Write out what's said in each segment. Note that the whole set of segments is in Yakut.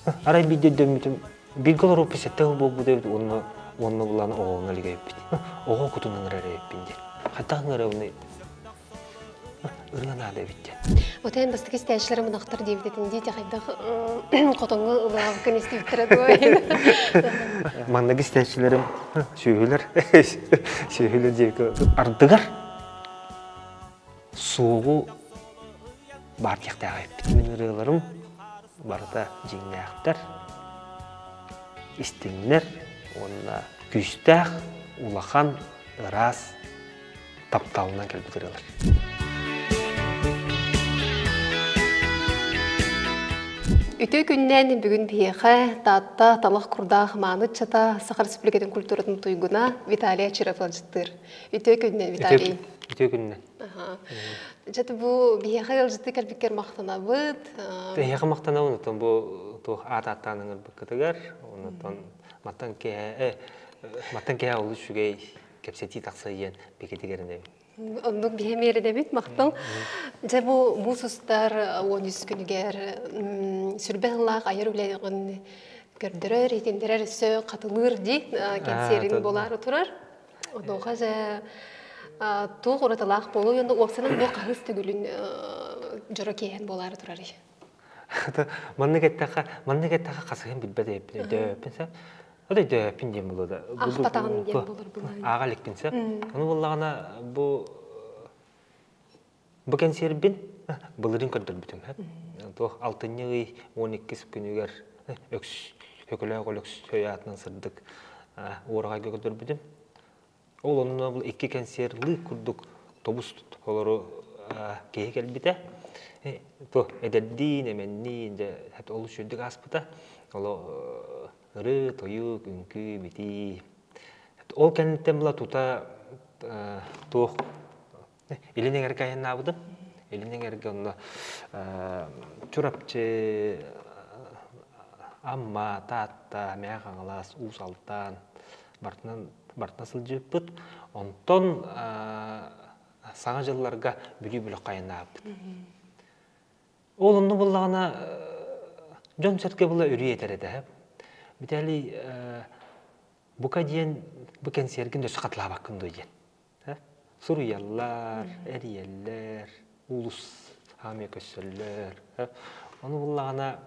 Арай биирдэ өйдөммүтүм, бииргэ олорууппут сэттэ сыл буолбут эбит уонна уонна булаан оҕоҕун илик эбиппит. Оҕо кутун ыҥырар эбиппин диэн. Хайдах ыҥырабыный? Ырыа наада эбит диэн. Вот эн бастакы истээччилэрэ мунахтар диэбит этин дии хайдах хотоҥҥо ылаабыккын истибиттэрэ дуо? Маннык истээччилэрим сүөһүлэр сүөһүлэр диэки ардыгар суоҕу баар диэхтээх эбиппит. Мин ырыаларым барыта дьиҥнээхтэр, истиҥнэр уонна күүстээх, улахан, ыраас тапталынан кэлбит ырыалар. Үтүө күннэн бүгүн биһиэхэ Таатта талах курдаах мааны ыччата Саха Республикатын культуратын туйгуна Виталий Очиров ыалдьыттыыр. Үтүө күннэн, Виталий. Үтүө күннэн. Дьэ бу биһиэхэ ыалдьыттыы кэлбиккэр махтанабыт. Эһиэхэ махтанабын, оттон бу туох аат ааттаан ыҥырбыккытыгар, оннуттан мантан киэһэ мантан киэһэ олус үчүгэй кэпсэтии тахса диэн бигэтик эрэнэбин. Оннук биһи миэрэдэбит махтал. Дьэ бу муус устар 13 күнүгэр сүрбэ сыллаах айар үлэҕин көрдөрөр, иһитиннэрэр өссө хатылыыр дии кэнсиэрин буолаары турар. Онуоха дьэ туох уратылаах буолуой уонна уопсанан бу хаһыс төгүлүн дьоро киэһэн буолаары турарый? Маннык эттэххэ, маннык эттэххэ хасыһын билбэт эбиппин, өйдөөбөппүн сөп. Ол өйдөөбөппүн диэн буолуо да. Аахпатаҕын диэн буолар буолар. Ааҕа иликпин сөп. Ону буоллаҕына бу бу кэнсиэрбин былырыын көрдөрбүтүм. Туох алтынньы ый 12 күнүгэр өкс Өкөлөөх Өлөксөй аатынан сырдык уораҕайга көрдөрбүтүм. Ол онно бу икки кэнсиэр лыык курдук тобус толору киһи кэлбитэ. То эдэрдиин, эмэнниин дьэ олус үчүгдүк ааспыта. Оло ырыы, тойук, үҥкүү, битии. Ол кэнниттэн була тута туох Илин эҥэргэ айаннаабытым. Илин эҥэргэ онно Чурапчы, Амма, Таатта, Мэҥэ Хаҥалас, Уус Алтан барытынан барытынан сылдьыбыппыт. Онтон Саҥа дьылларга Бүлүү бөлөххө айаннаабыппыт. Ол онно буоллаҕына дьон-сэргэ була өрүү этэр этэ. Виталий бука диэн бу кэнсиэргин өссө хатылаабаккын дуо диэн. Суруйаллар, эрийэллэр, уулус аамыйа көссөллөр. Ону буллаҕына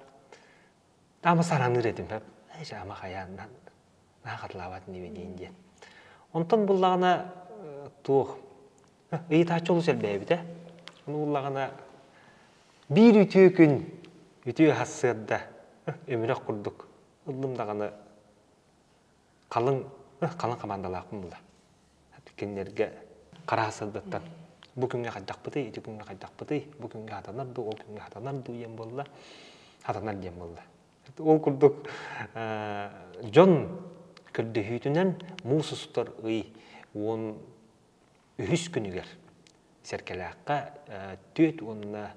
ама сараныыр этим ама хайаан наһаа хатылаабат инибин диэн. Онтон буллаҕына туох ыйытааччы олус элбээбитэ. Ону буллаҕына биир үтүө күн үтүө сарсыарда өмүрэх курдук ыллым даҕаны халыҥ халыҥ хамаандалаахпын була. Кинилэргэ хараһа сырдаттан бу күҥҥэ хайдахпытый, ити күҥҥэ хайдахпытый, бу күҥҥэ хатанар дуу, ол күҥҥэ хатанар дуу диэн буолла, хатанар диэн буолла. Ол курдук дьон көрдөһүүтүнэн муус устар ый 13 күнүгэр Сэргэлээххэ 4 уонна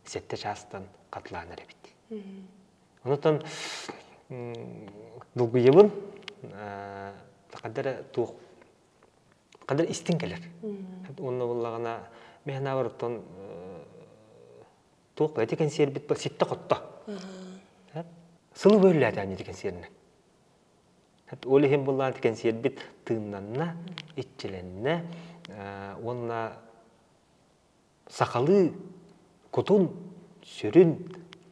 7 чаастан хатылаан эрэбит. Онтон долгуйабын, ханна туох ханна истиҥ кэлэр. Уонна буоллаҕына мин санаабар оттон туох ити кэнсиэрбит ситтэ-хотто. Сылы бөөллөөтөөн ити кэнсиэринэн. Ол иһин буоллаҕына ити кэнсиэрбит тыыннанна, иччилэннэ уонна сахалыы кутун, сүрүн,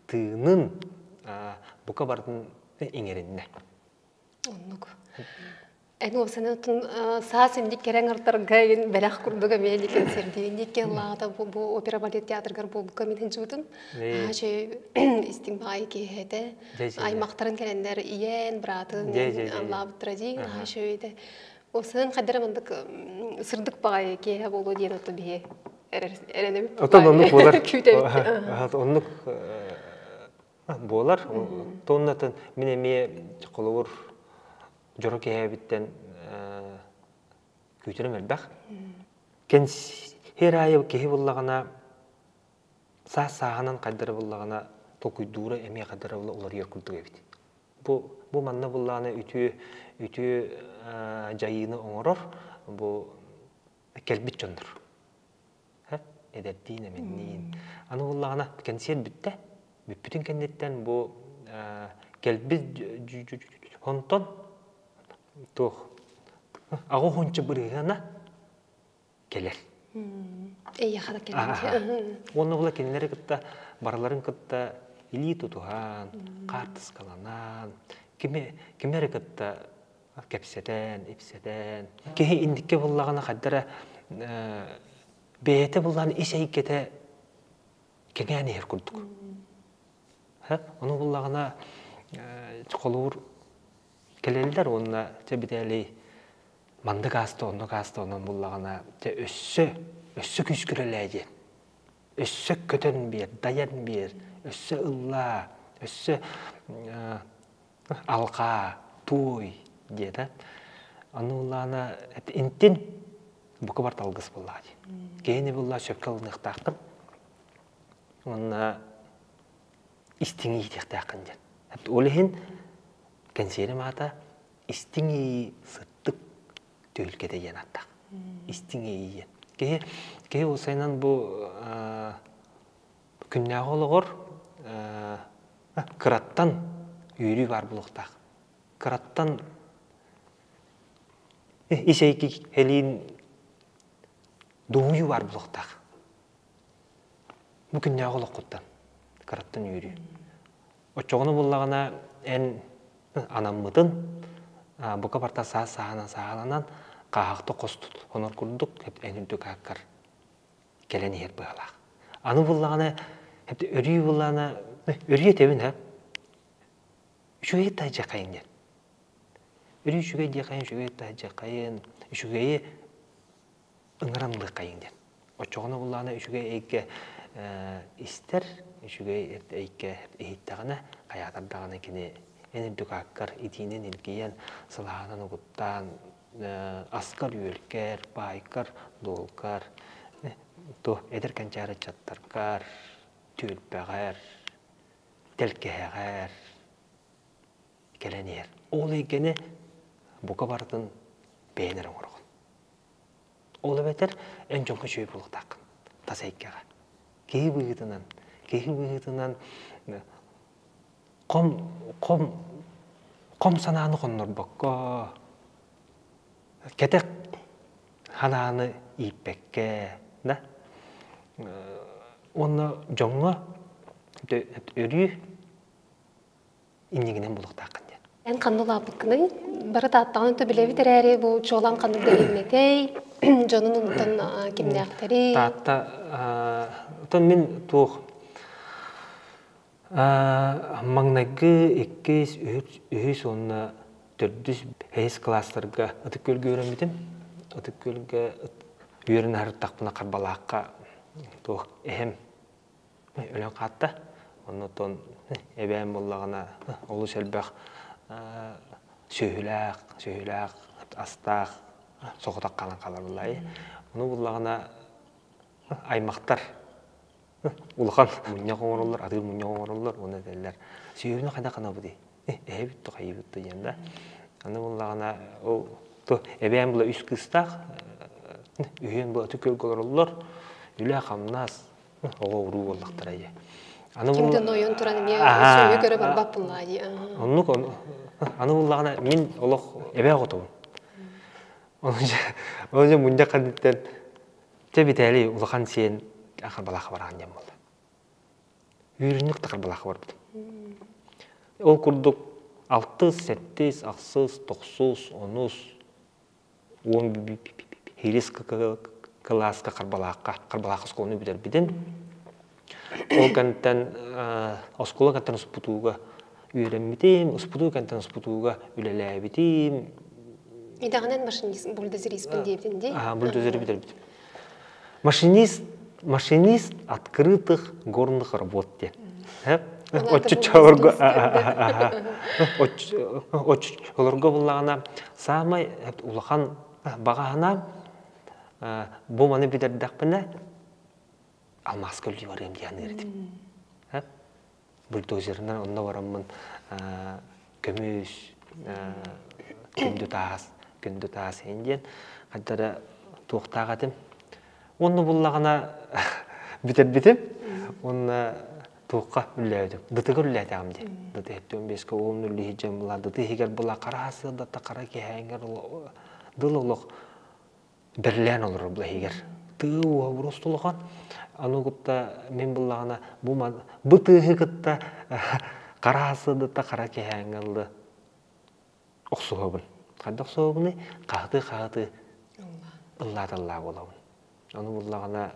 тыынын бука барытын иҥэриннэ. Оннук. Эн уопсанатын саас инник кэрэҥ артарга ин бэлэх курдук эмиэ дикэн сэрдиин дикке ыллаата бу бу опера балет театргар буолбукка мин хинчубутум. Аачы истиҥ баай киһи аймактарын кэлэннэр ийэн, быраатын аллаабыттара дии аачы өйдө. Уопсанан хайдара мандык сырдык баҕайы киэһэ буолуо диэн отто биһи эрэнэбит. Отон оннук буолар. Күүтэбит. Оннук буолар. Тоннатын мин эмиэ холобур дьоро киһэбиттэн күүтэрим элбэх. Кэнсиэр аайы киһи буллаҕына саас сааһынан хайдара буллаҕына толкуйдуура эмиэ хайдара була уларыйар курдук эбит. Бу, бу манна буллаҕына үтүө үтүө дьайыыны оҥорор бу кэлбит дьоннор. Эдэрдиин, эмэнниин. Аны буллаҕына кэнсиэр бүттэ. Бүппүтүн кэнниттэн бу. Кэлбит онтон туох аҕа бырыһыана кэлэр. Эйиэхэ да кэлэр. Уонна була кинилэри кытта барыларын кытта илии тутуһан, хаартыскаланан, кими кими эрэ кытта кэпсэтэн, ипсэтэн. Киһи индикке буллаҕына хайдара бэйэтэ буллаан ис эйгэтэ кэҥээн иһэр курдук. Ону буллаҕына холуур кэлэллэр уонна чэ битээлий маннык ааста, оннук ааста, онон буллаҕына дьэ өссө өссө күүскүрэлээ диэн. Өссө көтөн биэр, дайан биэр, өссө ыллаа, өссө алҕаа, туой диэтэ. Аны буллаҕына интин бука барта алгыс буоллаҕа дии. Киһини буллаа сөпкө ылыныахтааххын. Уонна истиҥ иитиэхтээххин диэн. Ол иһин кэнсиэрим аата истиҥ иэйии сыттык түһүлгэтэ диэн ааттаах. Истиҥ иэйии диэн. Киһи киһи уопсайынан бу күннээҕи олоҕор кыраттан үөрүү баар буолуохтаах. Кыраттан ис эйгэлиин дуоһуйуу баар буолуохтаах. Бу күннээҕи олоххуттан кыраттан үөрүү. Оччоҕуна буллаҕына эн анаммытын бука барта саас сааһынан сааһыланан хааһахта хостут онор курдук эн үрдүк ааккар кэлэн иһэр быһалаах. Аны буллаҕына өрүү буллаҕына өрүү этэбин һэ үчүгэй таһдьахайын диэн. Өрүү үчүгэй диэхайын үчүгэй таһдьахайын үчүгэйи ыҥыран ылыаххайыҥ диэн. Оччоҕуна буллаҕына үчүгэй эйгэ истэр, үчүгэй эйгэ иһиттэҕинэ, хайаатар даҕаны кини эн үрдүк ааккар итиинэн илгийэн, сылааһынан угуттаан, аскар-үөлкэр, баайкар, дуолкар, ту эдэр кэнчээри ыччаттаргар, түөлбэҕэр, тэлгэһэҕэр кэлэн иһэр. Ол эйгэни бука барытын бэйэн эрэ оҥороҕун. Ол эбэтэр эн дьоҥҥо үчүгэй буолуохтааххын тас эйгэҕэ. Киһи быһыытынан, киһи быһыытынан хом хом хом санааны хоннорбокко, кэтэх санааны ииппэккэ да уонна дьоҥҥо өрүү иннигинэн булуохтааххын диэн. Эн ханна улааппыккыный? Бары тааттаҕын өттө билэбит эрээри, бу чуолаан ханнык дэриэбинэтэй, дьонун онтон кимнээхтэрий? Таатта, оттон мин туох маҥнайгы, иккис, үһүс уонна төрдүс, бэһис кылаастарга Ытык Күөлгэ үөрэммитим. Ытык Күөлгэ үөрэнэ сырыттахпына Харбалаахха туох эһэм өлөн хаатта. Оннуттан эбээм буоллаҕына олус элбэх сүөһүлээх, сүөһүлээх, астаах соҕотох хаалан хаалар буоллаҕай. Ону буллаҕына аймахтар улахан мунньах оҥороллор, атыы мунньах оҥороллор уонна этэллэр сүөһүнү хайдах гынабытый? Эһэбит да хайыыбыт да диэн да. Аны буллаҕына ол эбээм була үс кыыстаах, үһүөн була Ытык Күөлгэ олороллор, үлэ-хамнас, оҕо-уруу буоллахтара дии. Аны Ким да нойон туран эмиэ сүөһү көрө барбат буоллаҕа дии. Оннук аны буллаҕына мин олох эбээ оҕотобун. Ону дьэ мунньах кэнниттэн чэ Виталий улахан сиэн Харбалаахха бараҕын диэн буолла. Үүрүнньүк да Харбалаахха барбытым. Ол курдук алтыс, сэттис, ахсыс, тохсус, онус, уон хирис кылааска Харбалаахха Харбалаах оскуоланы бүтэрбитим. Ол кэнниттэн оскуола кэнниттэн успутууга үөрэммитим, успутуу кэнниттэн успутууга үлэлээбитим. Идэҕинэн машинист бульдозериспин диэбитин дии? Аха, бульдозеры бүтэрбитим. Машинист, машинист открытых горных работ диэн. Оччолорго оччолорго буллаҕына саамай улахан баҕаһына бу маны бүтэрдэхпинэ алмааска үлэлии барыам диэн аныыр этим. Бульдозерынан онно бараммын көмүс, күндү таас, күндү таас иһин диэн хайда эрэ туохтаах этим. Уонна буллаҕына бүтэрбитим. Уонна Туохха үллээбитим. Дытыгар үллээтэҕим дии. Дыты 75-ке уон үллиһи була, дыты иһигэр була хара сыадата хара киһээҥҥэр дыл олох бэрлээн олорор була иһигэр. Тыы уоһа бурустулахан. Аны кытта мин буллаҕына бу бу тыаһы кытта хара сыадата хара киһээҥҥэ ыллы охсуһабын. Хайдах охсуһабыный? Хаһытыы-хаһытыы ыллааталлаа буолабын. Ону буллаҕына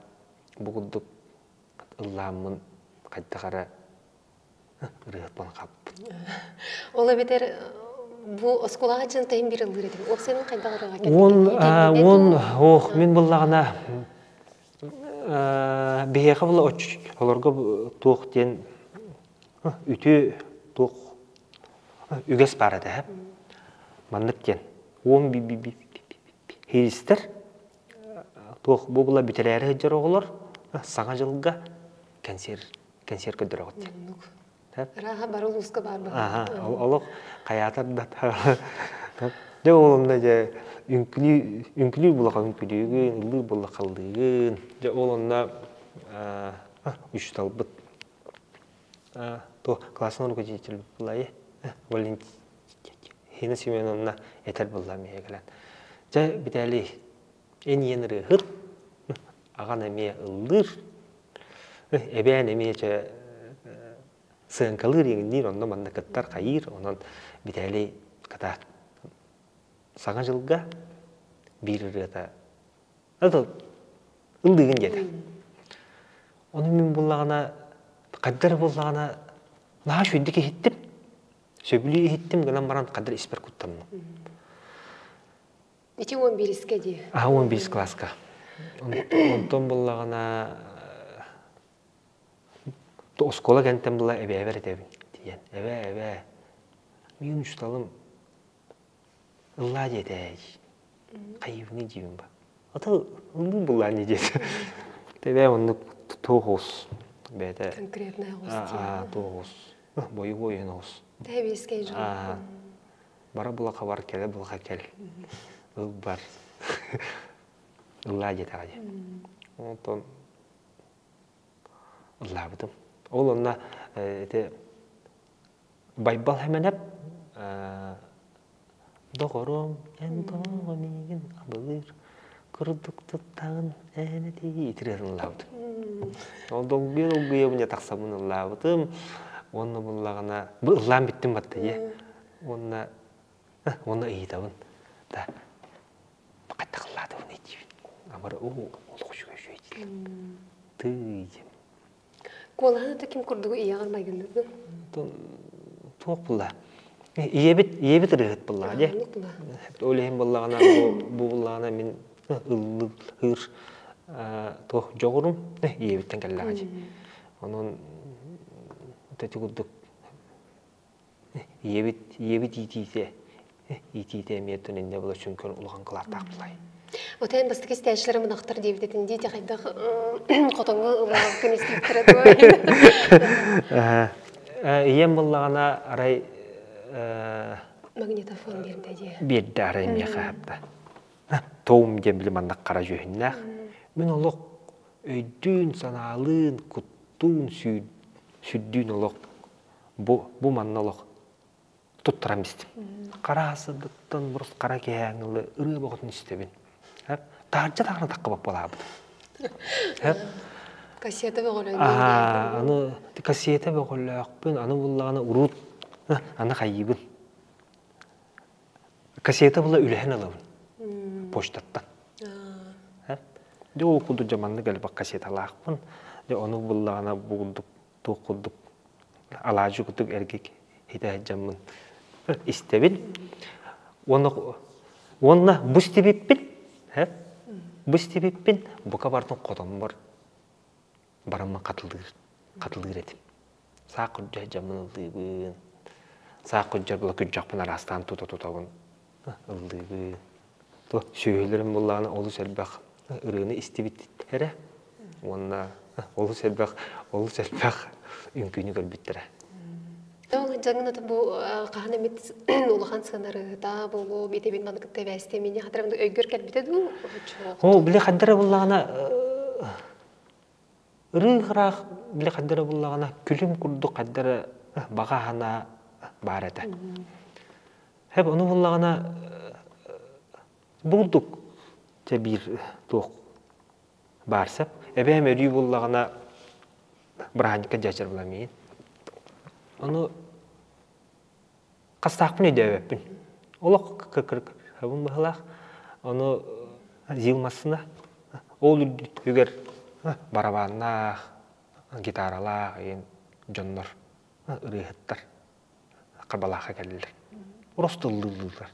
бу курдук ыллааммын хайдах эрэ ырыаһыппын хаппыт. Ол эбэтэр бу оскуолаҕа дьон тэһин биир ыллыыр этим. Ол сенин хайдах ырыаҕа Уон уон ох мин буллаҕына биһиэхэ була олорго туох диэн үтүө туох үгэс баар этэ. Маннык диэн уон хиристэр туох бу була бүтэрээри сылдьар оҕолор Саҥа дьылга кэнсиэр кэнсиэр көрдөрөҕүт диэн. Ырааһа бары улууска баар Аха, олох хайаатар да дьэ ол онно дьэ үҥкүлүү үҥкүлүү булаха үҥкүлүүгүн, ыллыыр буоллахха ыллыыгын. Дьэ ол онно учууталбыт то классный руководитель булайы Валентина Семеновна этэр булла миэхэ кэлэн. Дьэ, Виталий, эн ийэн ырыаһыт, аҕан эмиэ ыллыыр, эбээн эмиэ чэ сыаҥкалыыр иҥниир, онно манна кыттар хайыыр, онон Виталий кытаат Саҥа дьылга биир ырыата ыллыыгын диэтэ. Ону мин буллаҕына, хайда эрэ буоллаҕына, наһаа үчүгэйдик иһиттим. Сөбүлүү иһиттим гынан баран хадыр испэр куттанным. Ити 11-ке дии. А 11 класска. Онтон буллаҕына оскуола кэнтэн була эбээбэр этэбин тиийэн. Эбээ, эбээ, мин учууталым ыллаа диэтэ хайыыбыный диибин ба. Ата ыллыы буллаани диэтэ. Эбээ оннук туох бэйэтэ конкретная гость. Туох бойобуой оҕус. Тэбиэскэй дьон. Бара булаха бар, кэлэ булаха кэл. Ыл бар. Ыллаа диэтэҕэ дии. Онтон ыллаабытым. Ол онно ити Байбал Хэмэнэп Доҕорум, эн тоҕо миигин абылыыр курдук туттаҕын эн этии итирэн ыллаабытым. Ол долгуйа долгуйа дьэ тахсаммын ыллаабытым. Уонна буллаҕына бу ыллаан бүттүм батта дьэ. Уонна уонна ыйытабын. Да хайдах ыллаатыбын диибин. Амар оо олох үчүгэй үчүгэй дииллэр. Тыый диэн. Куолаһын ата ким курдугу ийэҕэр майгынныгын? Туох булла? Ийэбит, ийэбит ырыаһыт буллаҕа дии. Ол иһин буллаҕына бу буллаҕына мин ыллыыр туох дьоҕурум ийэбиттэн кэллэҕэ дии. Онон ити курдук Ийэбит, ийэбит иитиитэ, иитиитэ эмиэ оттон иннэ була сүҥкэн улахан кылааттаах булай. Отен бастакы истээччилэрэ мунахтар диэбит этин дии хайдах хотоҥҥо ылаабыккын истибиттэрэ дуо? Ийэм буллаҕына арай магнитофон биэрдэ дии. Биэрдэ арай миэхэ хапта. Тоум диэн били маннык хара дьүһүннээх. Мин олох өйдүүн, санаалыын, куттуун, сүрдүүн олох бу бу манна олох туттаран истим. Хара сырдыттан бурус хара киһээҥҥи ырыа боҕотун истэбин. Таһырдьа даҕаны таххыбат буолаабытым. Кассета бөҕөлөөх. Аны кассета бөҕөлөөхпүн, аны буллаҕына уруут аны хайыыбын. Кассета була үлэһэн ылабын. Почтаттан. Дьэ ол курдук дьэ маннык элбэх кассеталаахпын. Дьэ ону буллаҕына бу курдук туох курдук алаадьы курдук эргик хитэ сылдьаммын истэбин. Уонна уонна бу истибиппин, бу истибиппин бука бартын хотоммор бараммын хатылыыр, хатылыыр этим. Саах күрдьэ сылдьаммын ыллыыбын. Саах күрдьэр була күрдьэхпин араастаан тута-тутабын ыллыыбын. Сүөһүлэрим буоллаҕына олус элбэх ырыаны истибиттэрэ уонна олус элбэх олус элбэх үҥкүүнү көрбүттэрэ. Ол дьаҥын ата бу хаһан эмит улахан сыанарыыта буолуо битэбин маны кытта эбээсте мини хатырам өйгөр кэлбитэ дуу? Оо, били хаддара буллаҕына. Ырыы-ыраах били хайдара буллаҕына күлүм курдук хайдара баҕа санаа баар этэ. Хэп ону буллаҕына бу курдук дьэ биир туох баар сөп. Эбээм өрүү буллаҕына бырааһынньыкка дьаачар була миин. Ону хастаахпын өйдөөбөппүн. Олох кыркыркабын быһылаах. Ону ЗИЛ массына ол үрдүгэр барабаннаах, гитаралаах игин дьоннор, ырыаһыттар Харбалаахха кэллилэр. Просто ыллыыллар.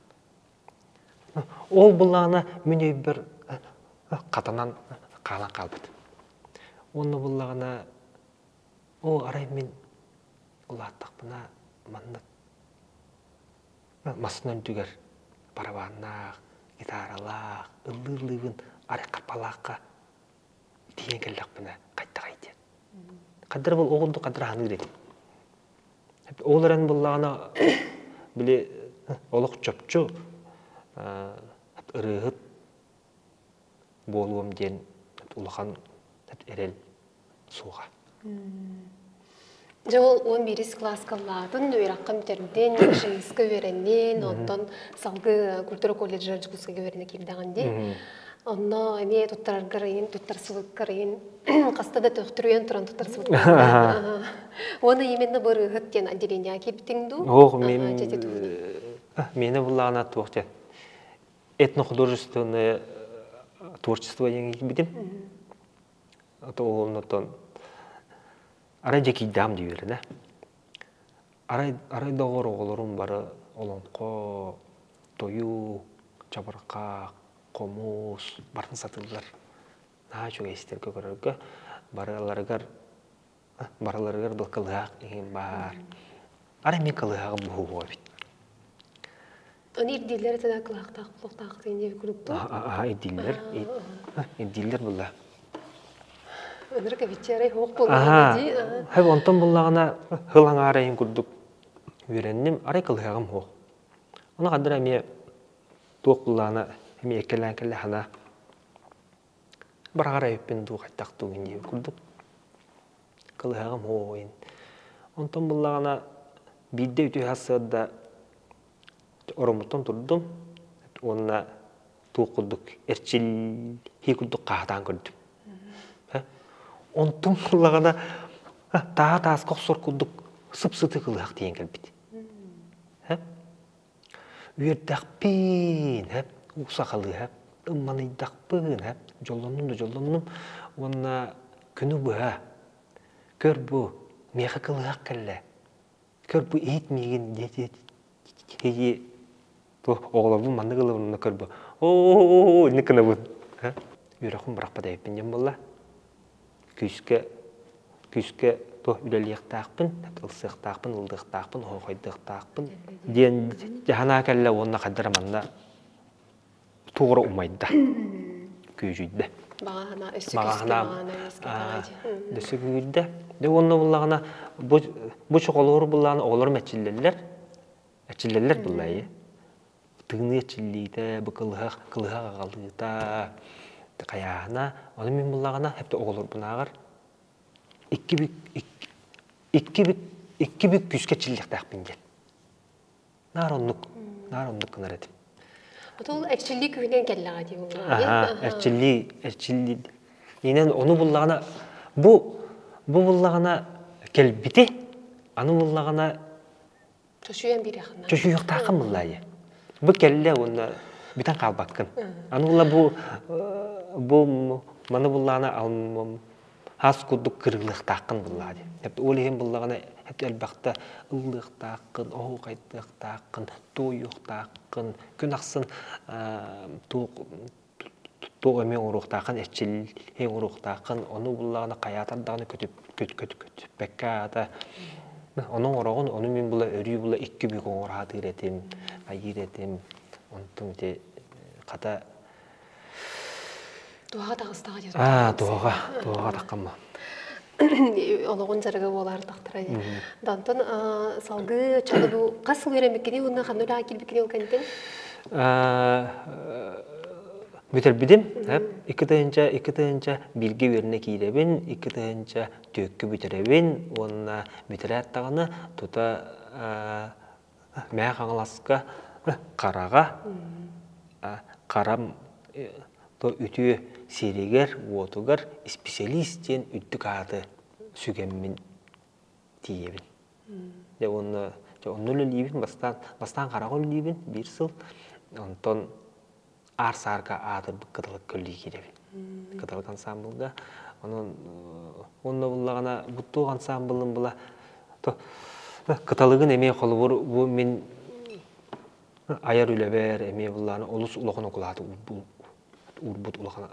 Ол былаана мин өйбөр хатанан хаалан хаалбыт. Уонна буллаҕына, оо, арай мин улааттахпына маннык массыына үрдүгэр барабаннаах, гитаралаах, ыллыы-ыллыыбын арай Харбалаахха тиийэн кэллэхпинэ хайдаҕай диэн. Хаддара был оҕунду хаддара ханыыр этим. Ол эрэн буллаҕына били олох чопчу ырыаһыт буолуом диэн улахан эрэл суоҕа. Дьэ ол 11 кылааска ыллаатын, үөрэххэ бүтэрдин, ШИСка үөрэннин, онтон салгыы культура колледжа Дьокуускайга үөрэнэ киирдэҕин дии. Онно эмиэ туттараргар ыйын, туттарсыбыккар ыйын хаста да төхтүрүйэн туран туттарсыбыттар. Уонна именно бырыыһыт диэн отделение киирбитиҥ дуу? Ох, мен мені буллаҕына туох диэн этнохудожественное творчество диэн киирбитим. Оннотон арай дьэкийдаам диибэр да. Арай арай доҕор оҕолорум бары олоҥхо, тойук, чабырҕах, хомус барытын сатыыллар. Наһаа үчүгэй истэргэ көрөргө барыларыгар барыларыгар был кылыһах иһин баар. Арай мин кылыһаҕым буһуо эбит. Оны ирдииллэр этэ кылаахтаах булуохтаах диэн курдук. Аа ирдииллэр. Ирдииллэр булла. Ынырык эбиччи арай хуох буоллаҕына дии. Хэп онтон буллаҕына хыл аҥаара иһин курдук үөрэнним, арай кылыһаҕым хуох. Ону хаддара эмиэ туох буллаҕына эмиэ эккэлээн кэллэ хана быраҕар эбиппин дуу хайдах дуу диэн курдук кылыһаҕым хуоҕуйун. Онтон буллаҕына биирдэ үтүө сарсыарда ороммуттан турдум уонна туох курдук эрчиллии курдук хаһытаан көрдүм. Онтум буллаҕына таа тааска охсор курдук сып-сытыы кылыһах тиийэн кэлбит. Үөрдэхпин, уу сахалыы, ымманыйдахпын, дьоллоннум да дьоллоннум уонна күнү быһа көр бу миэхэ кылыһах кэллэ көр бу иһит миигин диэти оҕолорбун маннык ылабын көр бу оо инник гынабын үөрэхпин бырахпат эбиппин диэн буолла күүскэ күүскэ туох үлэлиэхтээхпин ылсыахтаахпын ыллыахтаахпын оһоохойдуохтаахпын диэн дьаһанаа кэллэ уонна хайдара манна туора умайда күүдьүйдэ Баҕаһына өссө күүскэ өссө күүрдэ дьэ уонна буллаҕына бу бу чоҕолору буллаҕына оҕолорум эчиллэллэр эчиллэллэр буллайы тыыныы эчиллиитэ бу кылыһах кылыһах аҕалыыта хайааһына ону мин буллаҕына хэптэ оҕолорбунааҕар икки бүк икки бүк икки бүк күүскэ эчиллиэхтээхпин диэн Наар оннук, наар оннук гынар этим. Ол эрчиллии күүһүнэн кэллэҕэ дии буоллаҕа. Эрчиллии, эрчиллии. Инэн ону буллаҕына бу бу буллаҕына кэлбити, аны буллаҕына чочуйан биэриэххин. Чочуйуохтааххын буллаайы. Бу кэллэ уонна бүтэн хаалбаккын. Аны булла бу бу маны буллаҕына хас курдук кырыылыахтааххын буллаҕа дии. Ол иһин буллаҕына элбэхтэ ыллыахтааххын, оһуохайдыахтааххын, туойуохтааххын, күн ахсын туох туох эмиэ оҥоруохтааххын, эрчиллии оҥоруохтааххын, ону буллаҕына хайаатар даҕаны көтүппэккэ аата ону оҥороҕун, ону мин була өрүү була икки бүк оҥоро сатыыр этим, хайыыр этим, онтум ити хата Туһаҕа таҕыстаҕа диэн. Аа, туһаҕа, туһаҕа таххамма. Олоҕун дьарыга буолаар тахтара дии. Дантон салгыы чалы бу хас сыл үөрэммиккиний уонна ханна үлэҕэ киирбиккиний ол кэнниттэн? Бүтэрбитим. 2 тыһыынча бииргэ үөрэнэ киирэбин, 2 тыһыынча 4-кө бүтэрэбин уонна бүтэрээт даҕаны тута Мэҥэ Хаҥаласка Хараҕа Харам үтүө сиригэр-уотугар исписэлиис диэн үрдүк ааты сүгэммин тиийэбин. Дьэ уонна дьэ онно үлэлиибин бастаан бастаан Хараҕа үлэлиибин биир сыл онтон аар саарга аатырбыт кыталык көлүү киирэбин. Кыталык ансаамбылга. Онон онно буллаҕына буттуох ансаамбылын була кыталыгын эмиэ холобур бу мин айар үлэбэр эмиэ буллаҕына олус улахан укулааты уурбут улахан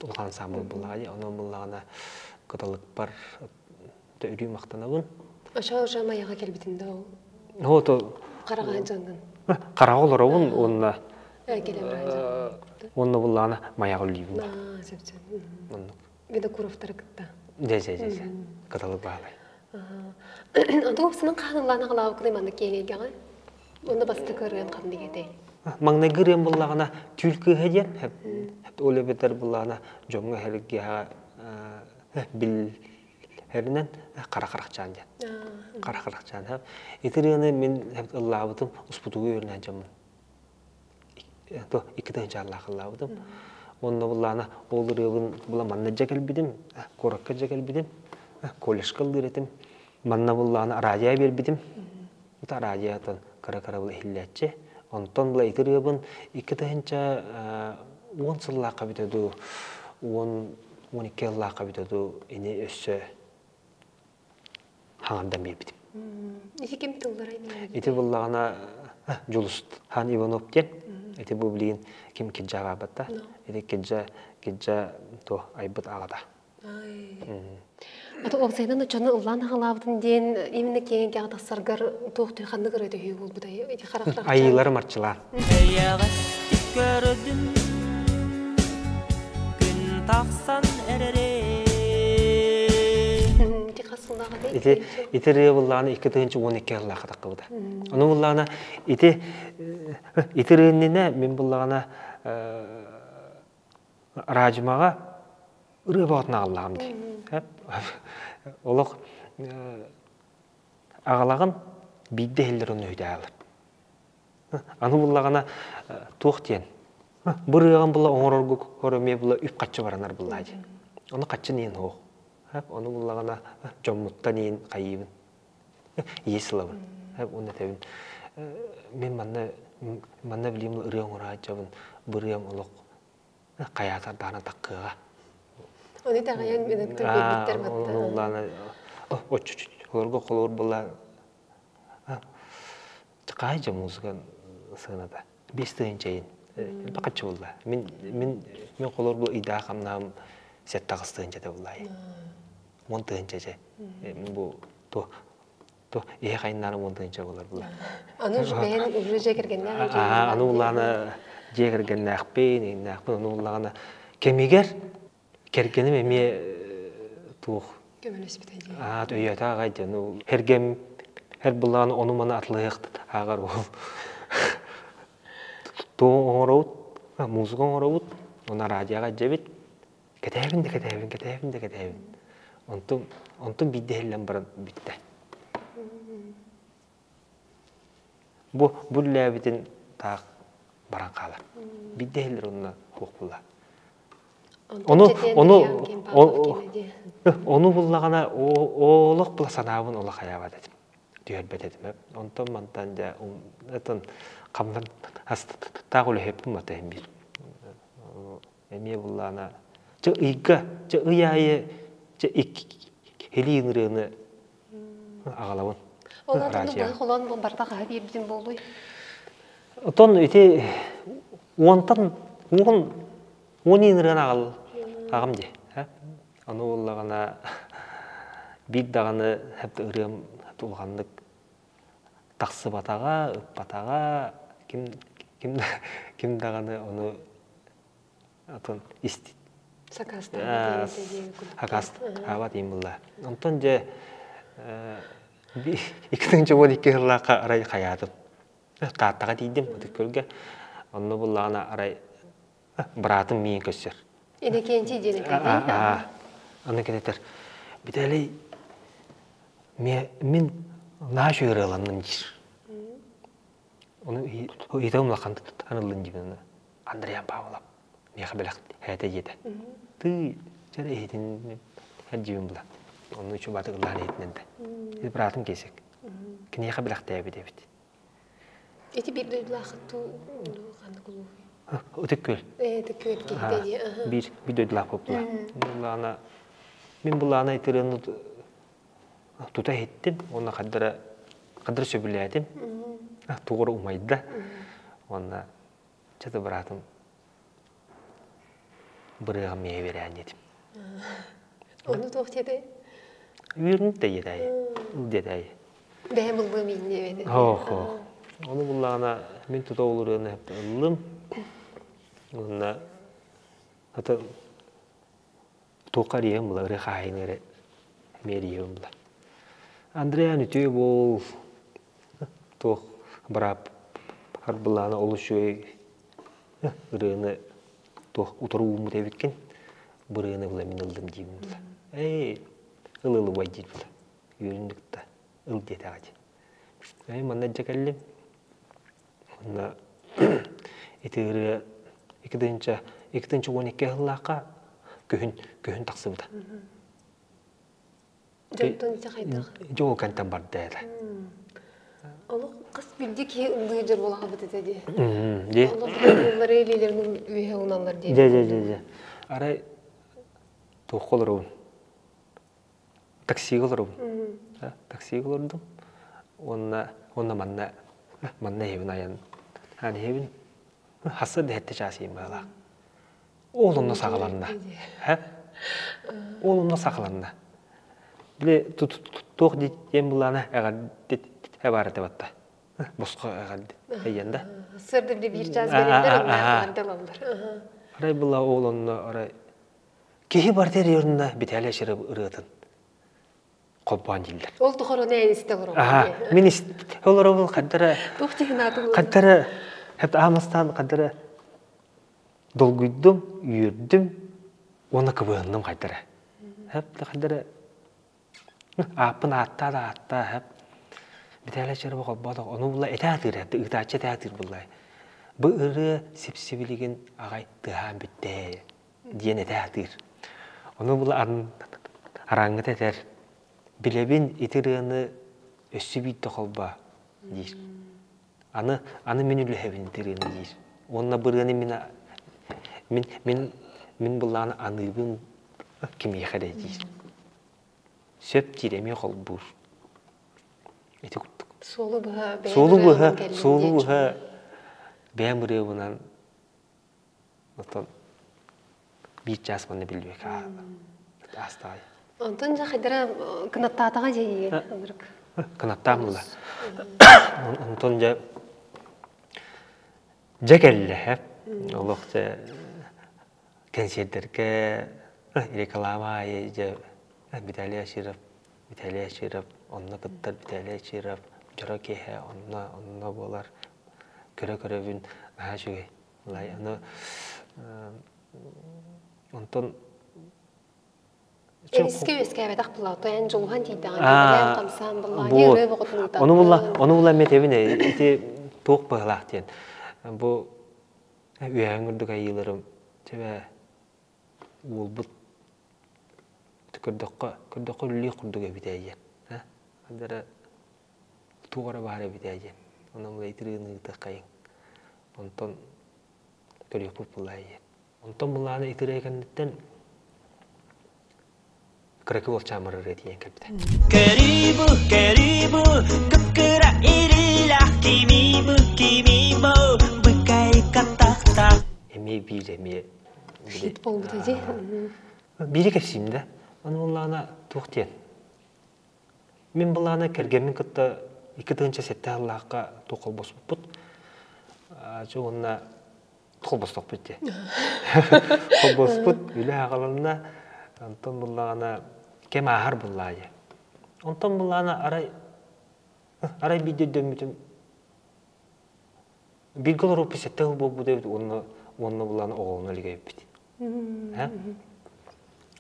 улахан ансаамбыл буллаҕа дии. Онон буллаҕына кыталыкпар өрүү махтанабын. Ошо ошо майаҕа кэлбитин да ол. О то Хараҕа дьаҥҥын. Хараҕа олоробун уонна уонна буллаҕына майаҕа үллүүбүн. Аа, сөп сөп. Оннук. Винокуровтары кытта. Дьэ дьэ дьэ дьэ. Кыталык баалай. Онтон упсанан хааныллаан аҕалаабыккын маннык киэҥ эйгэҕэ. Онно бастакы ырыан ханнык этэй? Маҥнайгы ырыам буллаҕына түүл кыыһа диэн ол эбэтэр буллаҕына дьоҥҥо эһэргиэҕэ бил Эринэн хара харахчаан диэн. Хара харахчаан. Ити ырыаны мин ыллаабытым успутугу үөрэнэн дьоммун. 2 тыһыынчааллаах ыллаабытым. Онно буллаана ол ырыабын була манна дьэ кэлбитим, куоракка дьэ кэлбитим, колледжка ыллыыр этим. Манна буллаана радио биэрбитим. Это радиотан кыра-кыра була иһиллээччи. Онтон була ити ырыабын 2 тыһыынча 10 сыллаахха бүтэ дуу, 10-12 сыллаахха бүтэ дуу, ини өссө хаҥардан биэрбитим. Ити ким тылларай? Ити буллаҕына Дьулустхан Иванов диэн. Ити бу билигин ким кирдьа аҕаабатта. Ити кирдьа кирдьа то айбыт аҕата. Ата уопсайынан оччону ыллаан аҕалаабытын диэн именно киэҥ кэҕэ тахсаргар туох ханнык ырыа төһүү буолбутай? Ити харах Айыылары марчылаан. Эйэҕэстик көрдүм күн тахсан эрэрин Ити хас сыллааҕа Ити ити ырыа буллаҕына 2012 сыллаахха таххыбыта. Ону буллаҕына ити ити ырыа иннинэ мин буллаҕына Ражмаҕа ырыа бөҕөтүн аҕаллаҕым дии. Олох аҕалаҕын биирдэ иһиллэр онно үһүтэ аалар. Аны буллаҕына туох диэн бу ырыаҕын була оҥорорго эмиэ була үп-харчы баранар буллаа дии. Ону хаччын иин суох. Ону буллаҕына дьоммуттан иин хайыыбын. Иэс ылабын. Уонна этэбин мин манна манна билиим ырыа оҥорааччыбын бу ырыам олох хайаатар даҕаны таккыаҕа. Ону итэҕэйэн минуттар биэрбиттэр батта. Ону оччу олорго холобур була хаай дьэ музыка сыаната 5 тыһыынча иин бакаччы булла мин мин мин холобур бу ыйдаах хамнаһым 7-8 тыһыынчата булла 10 тыһыынча же бу то то иһэ хайыннаары 10 тыһыынча болар була. Аны уже бэйэн уже дьиэ кэргэннээх Аны улаана дьиэ кэргэннээхпин, ииннээхпин, ону уллаҕына кэмигэр кэргэним эмиэ туох көмөлөспүтэ дии. Аат өйөөтө аҕай диэн хергем хер буллаҕына ону маны атлыһыах ааҕар ол туох оҥоробут музыка оҥоробут уонна радиоҕа дьэбит кэтээбин да кэтээбин кэтээбин да кэтээбин онтум онтум биирдэ иһиллэн баран бүттэ бу бу үллээбитин таах баран хаалар биирдэ иһиллэр онно суох буолла ону ону ону буллаҕына олох була санаабын олох хайаабат этим түһэрбэт этим онтон мантан дьэ этон хамнан астаах үлэһиппин батыһын биир эмиэ буллаана чэ ыйга чэ ый аайы чэ икки илии ырыаны аҕалабын. Ол атын холон барда хаһа биэрбитин буолуй? Отон ити уонтан уон уон ырыаны аҕал аҕам дии. Ону буоллаҕына биир даҕаны ырыам улаханнык тахсыбатаҕа, ыппатаҕа, ким ким ким даҕаны ону атын исти сакаастаабат иин булла. Онтон дьэ 2012 сыллаахха арай хайаатым. Тааттаҕа тиийдим Ытык Күөлгэ. Онно буллаҕына арай Быраатым миин көссөр. Иннокентий диэн этэ. Аны кэнэтэр Виталий мин наһаа үчүгэй ырыаланным диир. Ону ыйытабым улахан аныллын диибин Андриан Павлов миэхэ бэлэх хээтэ диэтэ. Тыы чэрэ иһитин диибин була. Онну үчү баты ыллаан иһитинэн да. Быраатым кесек. Киниэхэ бэлэхтээбит эбит. Ити биир дойдулаахыт туу ханнык улууһуй? Ытык Күөл. Ытык Күөл киһитэ дии. Биир биир дойдулаах буолла. Буллаана мин буллаана итырыаны тута иһиттим уонна хардара хардара сөбүлээтим. Тугура умайда. Уонна чата быраатым бырыаҕым миэ бирээн диэтим. Ону туох диэтэй? Үөрүн да диэтэй. Диэтэй. Бэйэм ыллыам ииннэ эбэтэ. Ох, ох. Ону буллаҕына мин тута ол ырыаны ыллым. Уонна ата туохха эрийэм була ырыа хаайын эрэ эмиэ эрийэм була. Андреан үтүө буол туох быраап арбылаана олус үчүгэй ырыаны туох утары ууммут эбиккин бырыаны була мин ыллым диибин була. Эй ыл ыл убай диир була. Үөрүн кытта ыл диэтэҕэ дии. Эй манна дьэ кэллим. Онно ити ырыа 2012 сыллаахха күһүн күһүн тахсыбыта. Дьонтон ити хайдах? Дьэ ол кэнтэн барда этэ. Олох хас биирдии киһи ыллыы дьор буолаҕабыт этэ дии. Дии. Олох ыллары илиилэрин үөһэ уналлар дии. Дьэ дьэ дьэ дьэ. Арай туохха олоробун? Таксига олоробун. Таксига олордум. Уонна уонна манна манна иһэбин айан. Аан иһэбин. Хасса да хэттэ чаас иһин баалаах. Ол онно саҕаланна. Ол онно саҕаланна. Били туох диэн буллаана эҕэрдит эбаарыта батта. Босхо эҕэрдит эйэн да. Сырды били биир чаас берилдер онно эҕэрдэ ылаллар. Арай була ол онно арай киһи барыта эрийорунна Виталий Аширов ырыатын холбоон дииллэр. Ол тухары эн истэ олоробун. Мин истэ олоробун хаддара Туох тиһин хаддара хэт аамастаан хаддара долгуйдум, үөрдүм уонна кыбыһынным хайдара. Хэп хайдара ааппын ааттаа да ааттаа хэп Виталий Черова холбоотох ону була этэ атыыр ыытааччы этэ атыыр буллай. Бу ырыа сипсибилигин аҕай тыаһаан бүттэ диэн этэ атыыр. Ону була араҥҥыта этэр билэбин ити ырыаны өссө биирдэ холбоо диир. Аны аны мин үлэһэбин ырыаны диир. Уонна бу ырыаны мин мин мин мин былааны аныыбын кимиэхэ эрэ диир. Сөп диир эмиэ холбуур. Ити курдук. Суолу быһа бэйэм Суолу быһа суолу быһа бэйэм ырыабынан оттон биир чаас манна билбэккэ аастаҕай. Онтон дьэ хайдара кынаттаатаҕа дьэ ынырык. Кынаттаан була. Онтон дьэ дьэ кэллэ олох дьэ кэнсиэрдэргэ реклама аайы дьэ Виталий Аширов Виталий Аширов онно кыттар Виталий Аширов дьоро киэһэ онно онно буолар көрө көрөбүн наһаа үчүгэй Аны онтон Эмискэ үөскээбэтэх булла, эн дьулуһан тиийдэҕин, үлээн хамсаан булла, ырыа боҕотун ыытан. Ону булла, ону булла эметебин ити туох быһылаах диэн. Бу үөһэҥ үрдүк айыыларым чэбэ уолбут көрдөххө көрдөххө үллүү курдук эбит ээ диэн. Андара туох эрэ баар эбит ээ диэн. Онон бу итирыыны ыытыаххайыҥ. Онтон көрүөхпүт буллаа диэн. Онтон былааны итирээ кэнниттэн кыракый уолчаамыр ырыа тиийэн кэлбитэ. Көрүүбү, көрүүбү, кып-кыра ирилэх кимибы, кимибы, быкайка тахта. Эмиэ биир эмиэ Хит буолбута дии. Биири кэпсиим да. Аны буоллаҕына туох диэн. Мин былаана кэргэммин кытта 2007 сыллаахха туох холбоспуппут. Чэ уонна холбостохпут дии. Холбоспут үлэ аҕаланна. Онтон буллаҕына кэм ааһар буллаа дии. Онтон буллаҕына арай арай биирдэ өйдөммүтүм бииргэ олорууппут сэттэ сыл буолбут эбит уонна Уонна буллаҕына оҕолоно илик эбиппит.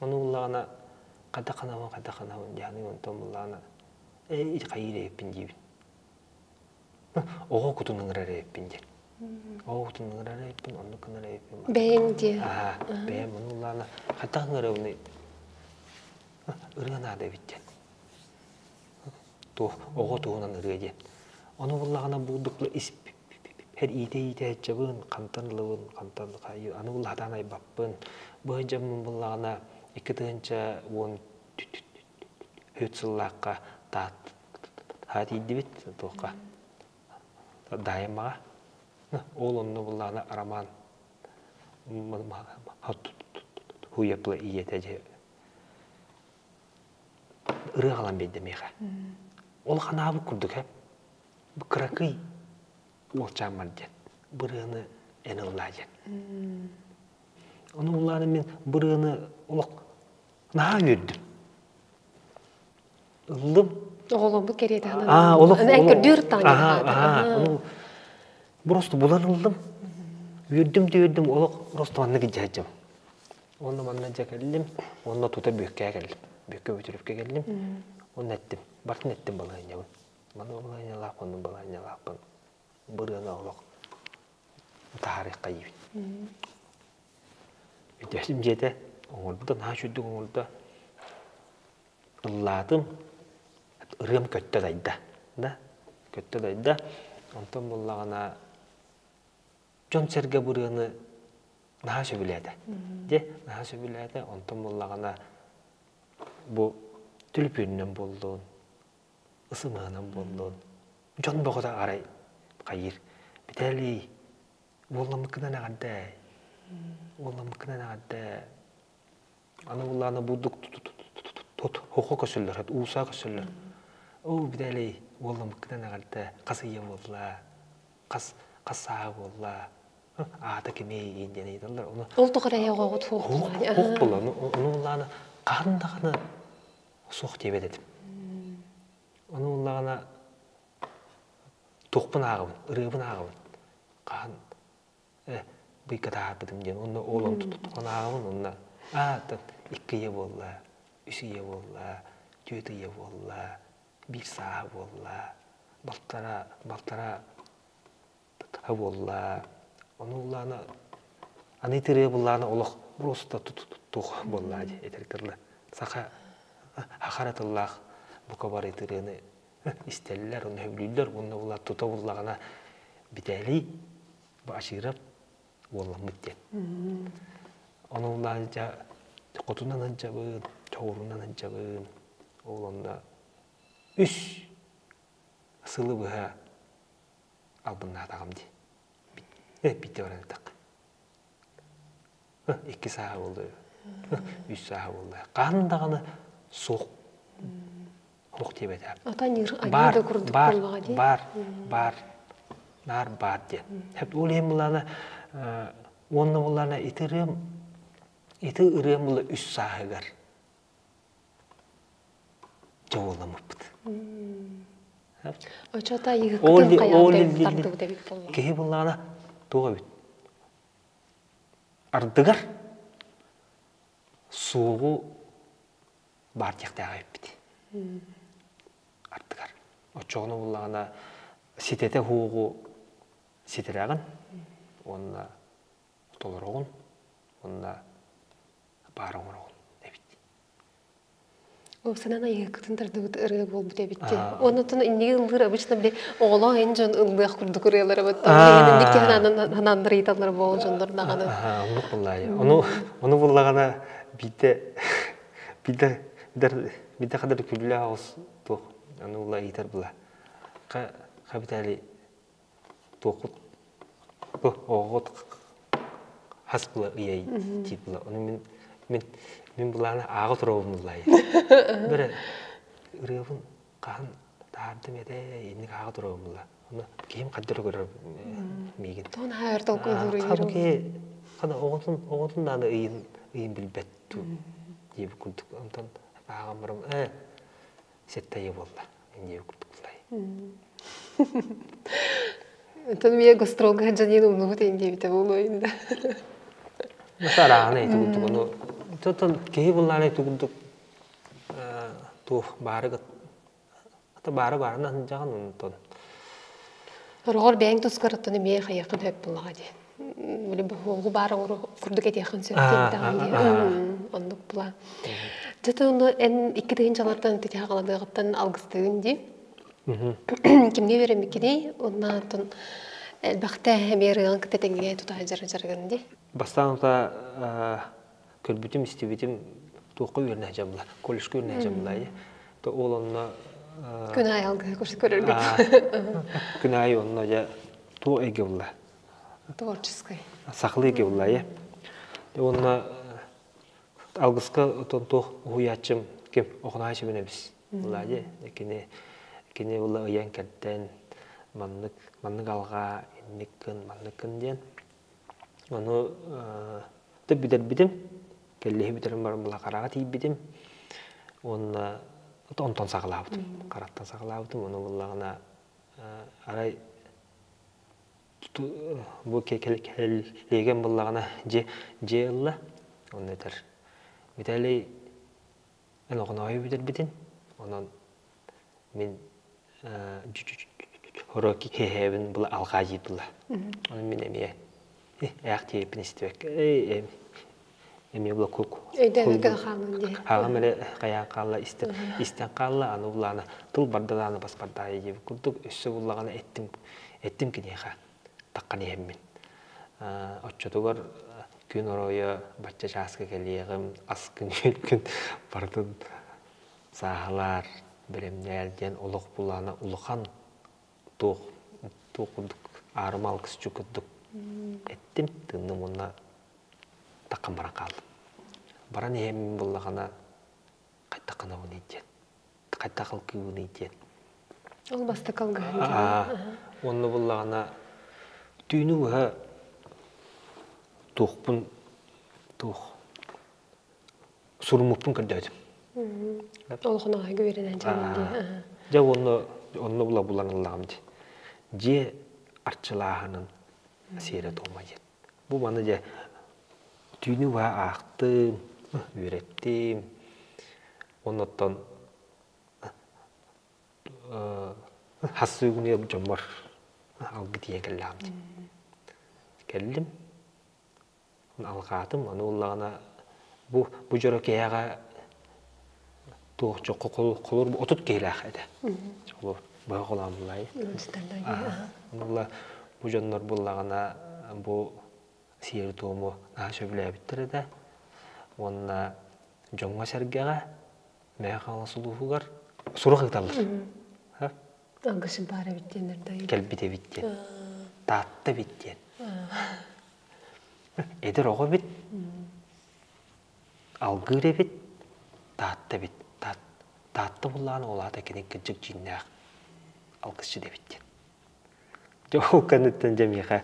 Ону буллаҕына хайдах ханабын, хайдах ханабын дьаһаный онтон буллаҕына ээ хайыыр эбиппин диибин. Оҕо кутун ыҥырар эбиппин диэн. Оҕо кутун ыҥырар эбиппин, оннук гынар эбиппин. Бэйэҥ диэ. Аа, бэйэм ону буллаҕына хайдах ыҥырабыный? Ырыа наада эбит диэн. Туох оҕо туһунан ырыа диэн. Ону буллаҕына буурдук ис эр иитэ-иитэ хантан ылабын, хантан аны булла хатаан айбаппын. Бу сылдьаммын буллаҕына 2010 үт сыллаахха таат тиийдибит туохха Даайымаҕа. Ол онно буллаҕына Роман хуйапла ийэтэ дьэ ырыа аҕалан биэрдэ миэхэ. Ол ханаабыт курдук ээ. Бу кыракый уолчааммар диэн бырыаны эн ыллаа диэн. Ону ыллаан мин бырыаны олох наһаа үөрдүм. Ыллым. Оҕоломмут кэриэтэ аа, олох эн көрдүүр таҥ. Просто булан ыллым. Үөрдүм да үөрдүм, олох просто маннык дьаһдьым. Онно манна дьэ кэллим, онно тута Бүөккэ кэллим. Бүөккэ Бүтүрүпкэ кэллим. Онно эттим, бартын эттим балаһыанньабын. Манна балаһыанньалаахпын, онно балаһыанньалаахпын. Бырыана олох таһаарыахха диибин. Өйдөөтүм дьиэтэ, оҥорбута наһаа үчүгдүк оҥордо. Ыллаатым, ырыам көттө дайда. Да, көттө дайда. Онтон буллаҕына дьон-сэргэ бырыаны наһаа сөбүлээтэ. Дьэ, наһаа сөбүлээтэ. Онтон буллаҕына бу түлүпүөнүнэн буоллун, ысымыһынан буоллун, дьон бөҕөтө арай хайыыр. Битээлий, уолламмыккынан эҕэрдээ, уолламмыккынан эҕэрдээ. Аны буллаана бурдук тут хохо көсөллөр, уусаа көсөллөр. Оо, Битээлий, уолламмыккынан эҕэрдээ, хас ыйа буолла, хас хас сааһа буолла, аата кимий диэн ыйыталлар. Ону Ол тоҕо эрэ оҕоҕут суох суох буолла. Ону ону буллаана хаһан даҕаны суох диэбэт этим. Ону буллаҕына туохпун ааҕабын, ырыабын ааҕабын. Хаһан э быйка таһаарбытым диэн онно ол онтон ааҕабын онно аа икки ыйа буолла, үс ыйа буолла, түөрт ыйа буолла, биир сааһа буолла, балтара балтара буолла. Ону буллаана аны итирээ буллаана олох просто туох буолла дии этэр тылла. Саха хахара тыллаах бука бары итирээни истэллэр, оны сөбүлүүллэр, уонна була тута буллаҕына Битээлий бу Ачыырап уолламмыт диэн. Ону буллаан дьэ хотунан сылдьабын, чоҕурунан сылдьабын. Ол онно үс сылы быһа албыннаатаҕым дии. Биирдэ баран эттэххэ. Икки сааһа буолла, үс сааһа буолла. Хаһан даҕаны суох суох диэбэтэ. Баар, баар, баар, баар, наар баар диэн. Ол иһин булаана уонна булаана ити ырыам ити ырыам була үс сааһыгар дьоҕурламмыппыт. Оччото айыһыккытын хайаан тардыбыт эбит буолла. Киһи буллаҕына туох эбит? Ардыгар суоҕу баар диэхтээх эбиппит. Ардыгар. Оччоҕуна буллаҕына ситэтэ уһуоҕу ситэрэҕин уонна толороҕун уонна баар оҥороҕун эбит. Уопсанан айыһыккытын тардыбыт ырыа буолбут эбит дии. Оннуттан инники ыллыыр обычно били оҕолоох эн дьон ыллыах курдук ырыалара бит. Инники ханааннар ыйыталлар буол дьоннор даҕаны. Оннук буллаайы. Ону ону буллаҕына биирдэ биирдэ биирдэ хадыр күллээх оҕус туох аны булла ыйытар була. Ха хабитали туохут оҕоҕут хас була ыйай диир була. Ону мин мин мин булаана ааҕа туробун буллай. Бere ырыабын хаһан таһаардым этэ инник ааҕа туробун була. Ону киһим хаддыр көрөр миигин. Тоон хаар толкуйдуур Ки хана оҕотун оҕотун дааны ыйын ыйын билбэт диэбит курдук онтон ааҕан барам э сетте ыйа буолла диэбит курдук буллай. Онтон мие гастролга сылдьан умнубут иин диэбитэ буолуо инде. Сараана ити курдук ону тотон киһи буллаана ити курдук туох баары ата баары баарынан сылдьаҕын онтон. Ороҕор бэйэҥ тускарыттан эмиэ хайыаххын сөп буллаҕа дии. Били оҕу баар оҥору курдук этиэххин сөп диэн дии. Оннук була. Дьэ ону эн 2000-лартан титиһэ халадыаҕыттан алгыстыгын дии. Кимҥэ үөрэммиккиний? Уонна оттон элбэхтэ эмиэ ырыаҕын кытта тэҥҥэ тута сылдьар дьарыгын дии. Бастаан ута көрбүтүм, истибитим туохха үөрэнэ сылдьабыла, колледжка үөрэнэ сылдьабыла. То ол онно Күн аайы алгыһы көрөргүт. Күн аайы онно дьэ туох эйгэ булла? Творческий. Сахалыы эйгэ булла, е. Онно алгыска отон туох уһуйааччым ким Охонаай Семенович була дии. Кини кини була ыйан кэрдэн маннык маннык алҕаа инник гын маннык гын диэн. Ону төп бүтэрбитим. Кэллиһи бүтэрэн баран була хараҕа тиийбитим. Уонна онтон саҕалаабытым. Хараттан саҕалаабытым. Ону буллаҕына арай бу кэллиэгэм буллаҕына дьиэ дьиэ ылла. Онно этэр Виталий эн оҕоноойу бүтэрбитин, онон мин хоро киһиэбин була алҕаа диир була. Онон мин эмиэ ээх диэбиппин истибэккэ эмиэ була кук Өйдөөбөккө хааллын дии. Хаалам эрэ хайаан хаалла истэн истэн хаалла аны булаана тыл барда дааны бас бардаайы диэбит курдук өссө буллаҕына эттим эттим киниэхэ таххан иһэммин оччотугар күн оройо бачча чааска кэлиэҕим ас күн күн барытын сааһылаар бэлэмнээл диэн олох булаана улахан туох туох курдук аарыма алгысчы курдук эттим тыынным уонна таххан баран хааллым баран иһэммин буллаҕына хайдах гынабыный диэн хайдах алгыыбыный диэн Ол бастакы алгыһын Уонна буллаҕына түүнү быһа туохпун туох суруммуппун көрдөөтүм. Олохун аҕайга үөрэнэн дьаҥын дии. Дьэ уонна онно була булан ыллаҕым дии. Дьиэ арчылааһынын сиэрэ туома диэн. Бу маны дьэ түүнү быһа аахтым, үөрэттим. Оннуттан хассыы күнүгэр дьоммор алгы тиийэн кэллэҕим дии. Кэллим, алҕаатым, аны буоллаҕына бу бу дьоро киһиэхэ туох холур 30 киһилээх этэ. Холур быһа холоон буллай. Була бу дьоннор буллаҕына бу сиэри-туому наһаа сөбүлээбиттэр этэ. Уонна дьоҥҥо-сэргэҕэ Мэҥэ Хаҥалас улууһугар сурук ыыталлар. Алгысым баар эбит диэннэр да. Кэлбит эбит диэн. Таатта эбит диэн. Эдэр оҕо эбит. Алгыыр эбит. Таатта эбит. Таатта буллаан олаата кини кырдьык дьиҥнээх алгысчыт эбит диэн. Дьэ ол кэнниттэн дьэ миэхэ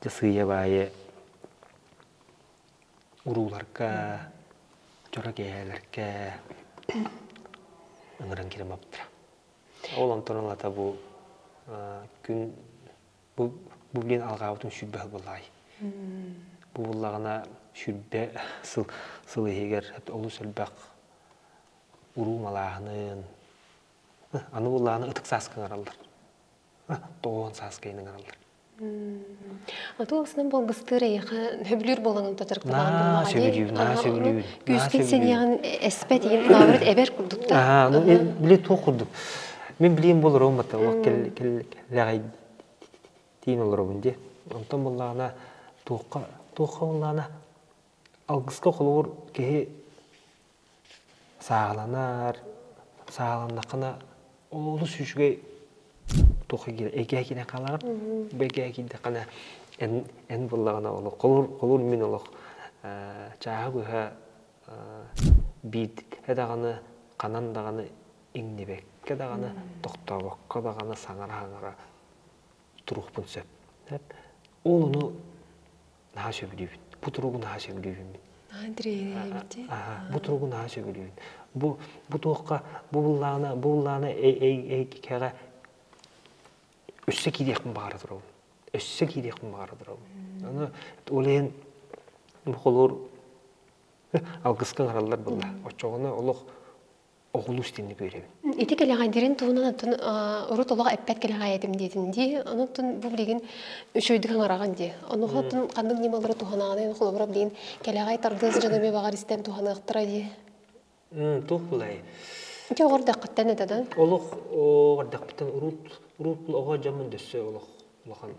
дьэ сыыйа баайы урууларга, дьоро киэһээлэргэ ыҥыран киирэн барбыттара. Ол онтон ылата бу күн бу бу билин алҕаабытым 20 сыл буоллаҕай. Бу буллаҕына 20 сыл сыл иһигэр олус элбэх уруу малааһынын аны буллаҕына ытык сааска ыҥыраллар. 90 сааска ыҥыраллар. Ату ылсынан болбустуур эйиэхэ хөбүлүүр буолан дьарыктанаҕын Наа сөбүлүүбүн, наа сөбүлүүбүн, наа Күүскүн сөбүлүүбүн. сэниэҕин эспэт иин наоборот эбэр курдук да. Аа, ну били туох курдук. Мин билиим болоруом бата олох кэл кэл кэлэҕэй тиин олоробун дии. Онтон буллаҕына туохха туохха буллаҕына алгыска холобур киһи Сааһыланар, сааһыланнаххына олус үчүгэй туох эйгэ киирэн хаалаҕын. Бу эйгэ киирдэххинэ эн эн буоллаҕына олох холуур холуур мин олох чааһы быһа биирдэ даҕаны ханан даҕаны иҥнибэккэ даҕаны тохтообокко даҕаны саҥара-саҥара туруохпун сөп. Ол ону наһаа сөбүлүүбүн. Бу туругу наһаа сөбүлүүбүн мин. Наһаа Бу туругу наһаа сөбүлүүбүн. Бу бу туохха бу буллаҕына бу буллаҕына эй эй эй кэҕэ Өссө киириэхпин баҕара турабын. Өссө киириэхпин баҕара турабын. Аны ол иһин бу холуур алгыска ыҥыраллар буолла. Оччоҕуна олох оҕолуу истинник үөрэбин. Ити кэлэҕэйдэрин туһунан оттон урут олох эппэт кэлэҕэй этим диэтин дии. Онон бу билигин үчүгэйдик ыҥыраҕын дии. Онуоха оттон ханнык ньымалары туһанаҕыный? Холобура билигин кэлэҕэй тардыас дьоно эмиэ баҕар истэн туһаныахтара дии. Туох булай? Ити оҕо эрдэххиттэн этэ да? Олох оҕо эрдэхпиттэн урут урут оҕо дьоммун дөссө олох улахан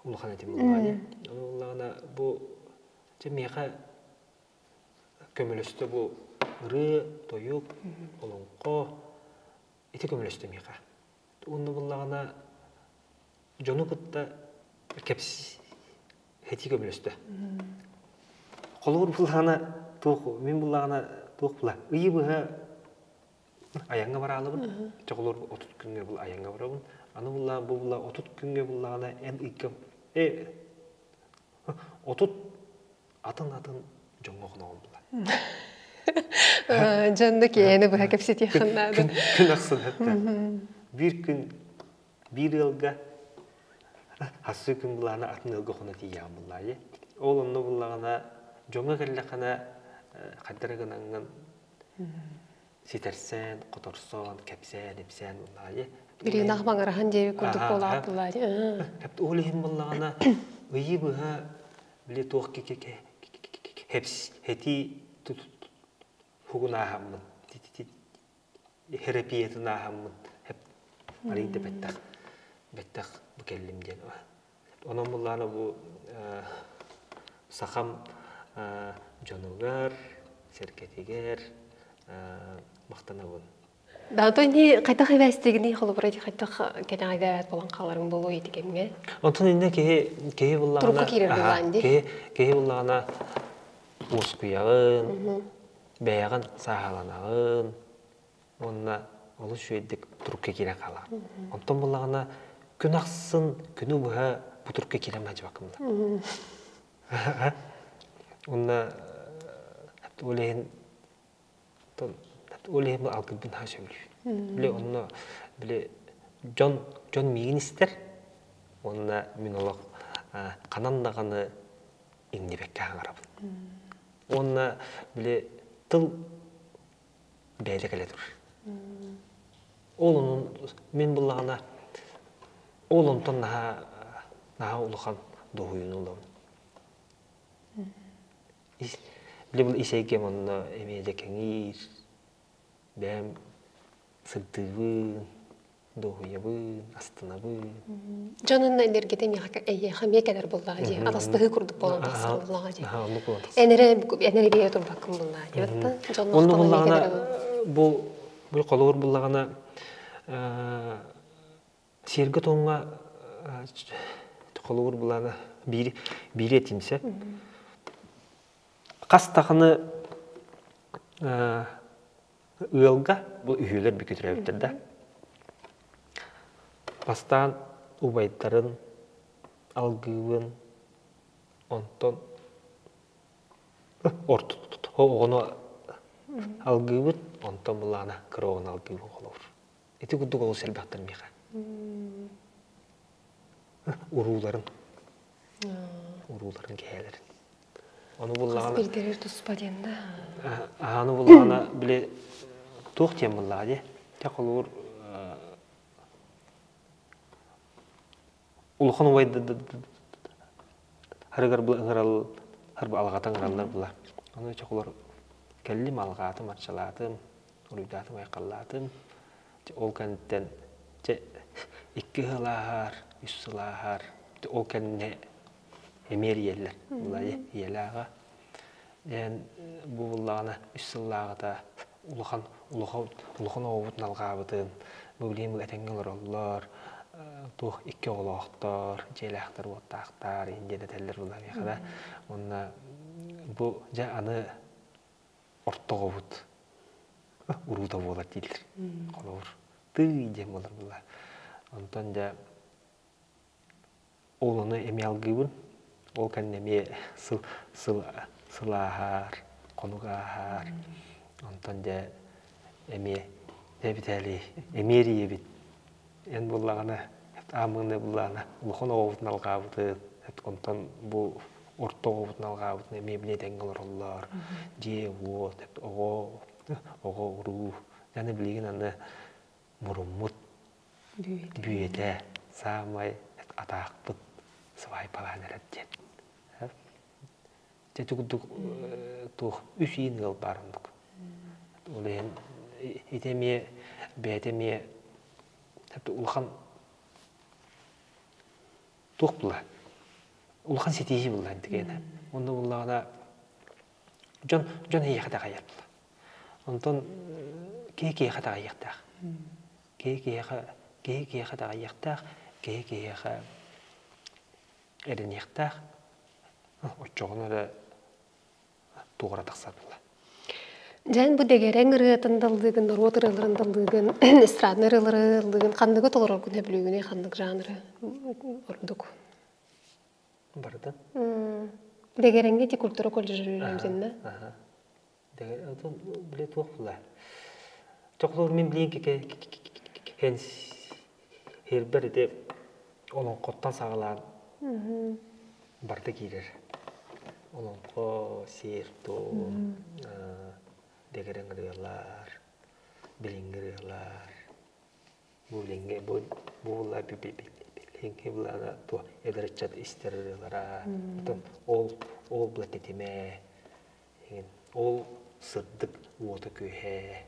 улахан этим буоллаҕа. Ону буоллаҕына бу дьэ миэхэ көмөлөстө бу ырыа, тойук, олоҥхо ити көмөлөстө миэхэ. Уонна буллаҕына дьону кытта кэпсэтии көмөлөстө. Холобур буллаҕына туох мин буллаҕына туох була ыйы быһа айаҥҥа бараалыбын. Чоҕолор 30 күҥҥэ бул айаҥҥа барабын. Аны булла бу булла 30 күҥҥэ буллаҕына эн ыйга э 30 атын-атын дьоҥҥо хоноҕун була. Дьонно киэһэни быһа кэпсэтиэххин наада. Күн ахсын этэ. Биир күн биир ыалга хассы күн булаана атын ыалга хоно тиийэҕин буллаайы. Ол онно буллаҕына дьоҥҥо кэллэххинэ хайдара гынаҥҥын ситэрсэн, хоторсон, кэпсээн, ипсээн буллаайы. Билигин маҥыраһан диэби курдук буолаат буллаайы. Ол иһин буллаҕына ыйы быһа били туох хэтии хугун ааһаммын херапиятын ааһаммын арый да бэттэх бэттэх бу кэллим диэн онон буллаана бу сахам дьонугар сэргэтигэр махтанабын. Да, то не хайдах ивэстигини холобура хайдах кэнэҕэйдээбэт буолан хааларыҥ буолуо ити кэмҥэ. Онтон иннэ киһи киһи буллаҕына Турукка киирэр буоллаан дии. Киһи киһи буллаҕына уоскуйаҕын, бэйэҕин сааһыланаҕын уонна олус үчүгэйдик турукка киирэн хаалаҕын. Онтон буллаҕына күн ахсын күнү быһа бу турукка киирэн сылдьыбаккын була. Уонна ол иһин Ол иһин алгырбын наһаа сөбүлүүбүн. Били онно били дьон дьон миигин истэр уонна мин олох ханан даҕаны иҥнибэккэ хаҥарабын. Уонна били тыл бэйэтэ кэлэ турар. Ол онон мин буллаҕына ол онтон наһаа наһаа улахан дуоһуйууну ылабын. Били бұл ис эйгэм онно эмиэ дьэ кэҥиир, бэйэм сырдыыбын, дуоһуйабын, астынабын. Дьон энергетэ миэхэ эйиэхэ эмиэ кэлэр буоллаҕа дии. Атастаһыы курдук буолан тахсар буоллаҕа дии. Оннук буолан тахсар. Эн эрэ эн эрэ биэрэ турбаккын буоллаҕа дии. Дьон Онно махтала эмиэ буллаҕына кэлэр бу бу холобур буллаҕына Сиэргэ-туомҥа холобур былаана биир биири этиим сөп. Хас даҕаны ыалга бу үһүөлэр бүкүтүрээбиттэр да. Бастаан убайдарын алгыыбын, онтон ортотут оҕону алгыыбыт, онтон былаана кыра оҕону алгыыбын холобур. Ити курдук олус элбэхтэр миэхэ. Урууларын. Урууларын кэһээлэрин. Ону буллаҕына... Хас бирдэрэр туспа диэн да. Аһаны буллаҕына, били туох диэн буллаҕа дии. Те холуур улахан убай харыгар бу ыҥырал харба алҕатан ыҥыраллар була. Ону чокулар кэллим алҕаатым, арчалаатым, уруйдаатым, айхаллаатым. Ол кэнниттэн чэ икки сыл ааһар, үс сыл ааһар. Ол кэннэ эмиэ эрийэллэр. Булайы ийэлээҕэ. Диэн бу буллаҕына үс сыллааҕыта улахан улахан улахан оҕобутун алҕаабытын бу билигин бу этэҥҥэ олороллор туох икки оҕолоохтор дьиэлээхтэр уоттаахтар иһин диэн этэллэр була миэхэ да уонна бу дьэ аны ортоҕобут уруута буолар дииллэр холобур тыый диэн буолар була онтон дьэ Ол ону эмиэ алгыыбын. Ол кэннэ эмиэ сыл сыл сыл ааһар, хонук ааһар. Онтон дьэ эмиэ дьэ Виталий эмиэ эрийэбит. Эн буллаҕына аамыны буллаҕына улахан оҕобутун алҕаабытын, онтон бу орто оҕобутун алҕаабытын эмиэ били тэҥҥэ олороллор. Дьиэ-уот, оҕо, оҕо-уруу. Аны билигин аны муруммут бүөтэ саамай атаахпыт свайпалаан эрэр диэн. Дьэ ити курдук туох үс иин ыал баар оннук. Ол иһин ити эмиэ бэйэтэ эмиэ улахан туох була улахан ситиһии булла интигиэнэ. Онно буллаҕына дьон дьон эйиэхэ итэҕэйэр була. Онтон киһи киһиэхэ итэҕэйиэхтээх. Киһи киһиэхэ киһи киһиэхэ итэҕэйиэхтээх, киһи киһиэхэ эрэниэхтээх. Оччоҕуна эрэ туора тахсар буолла. Дьэн бу дэгэрэҥ ырыатын даллыгын, норуот ырыаларын даллыгын, эстрадный ырыалары ыллыгын ханныгы толороргун сөбүлүүгүнүй, ханнык жанры ордук? Барытын. Дэгэрэҥҥэ ити культура колледжа үөрэммитиннэ? Били туох була? Чохлуур мин билиин кен хирбер ити олоҥхоттон саҕалаан барыта киирэр. Олоҥхо, сиэр-туом, дэгэрэҥ ырыалар, билиҥҥи ырыалар. Бу билиҥҥи бу була билиҥҥи былаана туох эдэр ыччат истэр ырыалара. Потом ол ол була тэтимэ Ол сырдык уота күөһэ.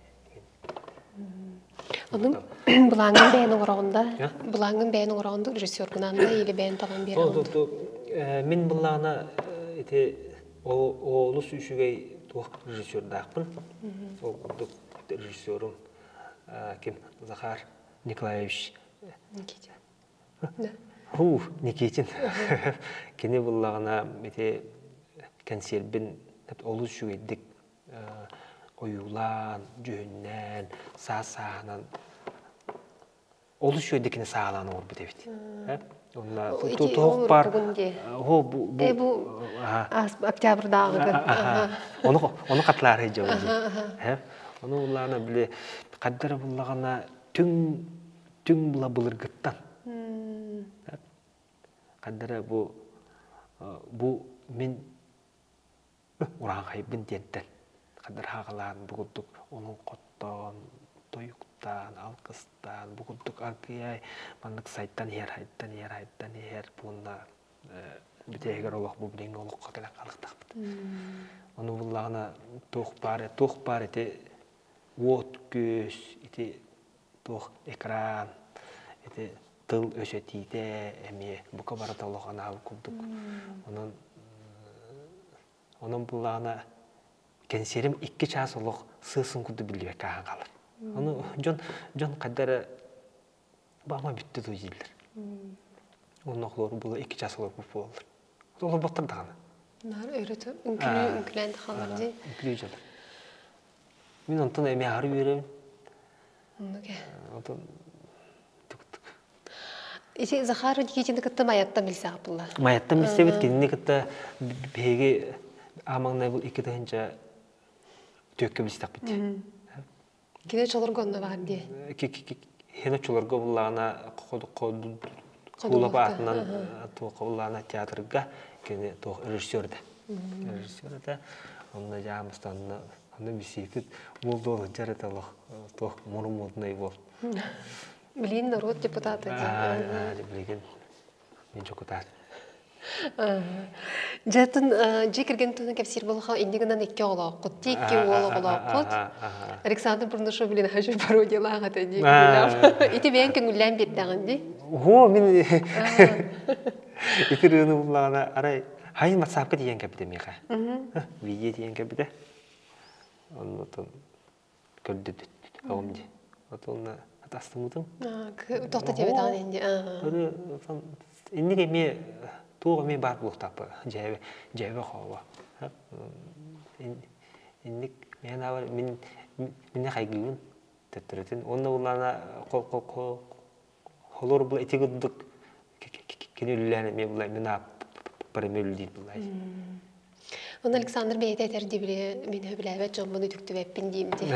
Ону былааҥҥын бэйэн оҥороҕун да? Былааҥҥын бэйэн оҥороҕун да режиссергунаан да или бэйэн талан биэрэҕин да? Мин былаана ити олус үчүгэй туох режиссердаахпын. Ол курдук режиссерум ким Захар Николаевич Никитин. Һуу, Никитин. Кини буллаҕына ити кэнсиэрбин олус үчүгэйдик ойуулаан, дьүһүннээн, саас-сааһынан олус үчүгэйдик кини саалаан оҥорбут эбит. Онно туох баар Хо бу бу октябрьдааҕыгын. Ону ону хатлаары дьон. Ону буллаҕына били хаддара буллаҕына түҥ түҥ була былыргыттан. Ханна бу бу мин урааҥхайбын диэнтэн ханна хаҕалаан бу курдук олоҥхоттоон, тойуктаан, алгыстаан бу курдук аргыйай маннык сайдан иһэр, сайдан иһэр, сайдан иһэр буонна бүтэһигэр олох бу билиҥҥи олоххо кэлэн хаалыахтаахпыт. Ону буллаҕына туох баар туох баар ити уот күөс ити туох экран ити тыл өсөтиитэ эмиэ бука барыта олох анаабыт курдук. Онон онон буллаҕына кэнсиэрим икки чаас олох сыасын курдук биллибэккэ ааһан хаалар. Ону дьон дьон хайда эрэ баама бүттэ дуу дииллэр. Онно олору була икки чаас олорбут буолаллар. Олорботтор даҕаны. Наар өрөтө үҥкүлүү үҥкүлээн да хаалар дии. Үҥкүлүү дьон. Мин онтон эмиэ аһары үөрэбин. Оннук ээ. Онтон тук-тук. Ити Захар Никитины кытта Майаттан билсэҕит буолла. Майаттан билсэбит, кинини кытта биһиги аамаҥнай бу 2000 түөккэ билстэхпит. Кини очолорго онно баар дии. Кини очолорго буллаҕына Кулап аатынан туох буллаҕына театрга кини туох режиссер да. Режиссер этэ. Онно дьаамыстанна онно бисиипит уол дуол дьар этэ олох туох муру-муднай буол. Билигин норуот депутата дии. Билигин мин дьокутаат. Дьэтин дьиэ кэргэн туһунан кэпсиир буоллахха инньэ гынан икки оҕолооххут, ти икки уол оҕолооххут. Александр Бурнашов билин хажы пародиялаах этэ дии. Ити бэйэҥ көҥүллээн биэрдэҕин дии. Оо, мин ити ырыаны буллаҕына арай хайын ватсапка тиийэн кэлбитэ миэхэ. Видео тиийэн кэлбитэ. Оннотон көрдөдүт оҕом дии. Отонна атастымытым. Тохто диэбэтэҕин инди. Инник эмиэ туох эмиэ баар буолуохтаахпа дьээбэ дьээбэ хообо. Инник мен аабар мин минне хайгыыбын төттөрүтүн уонна буллаана холор була ити курдук кини үллээн эмиэ була мин ааппар эмиэ үллиир булай. Оны Александр бэйэтэ этэр дии мин сөбүлээбэт дьоммун үтүктүбэппин диим дии.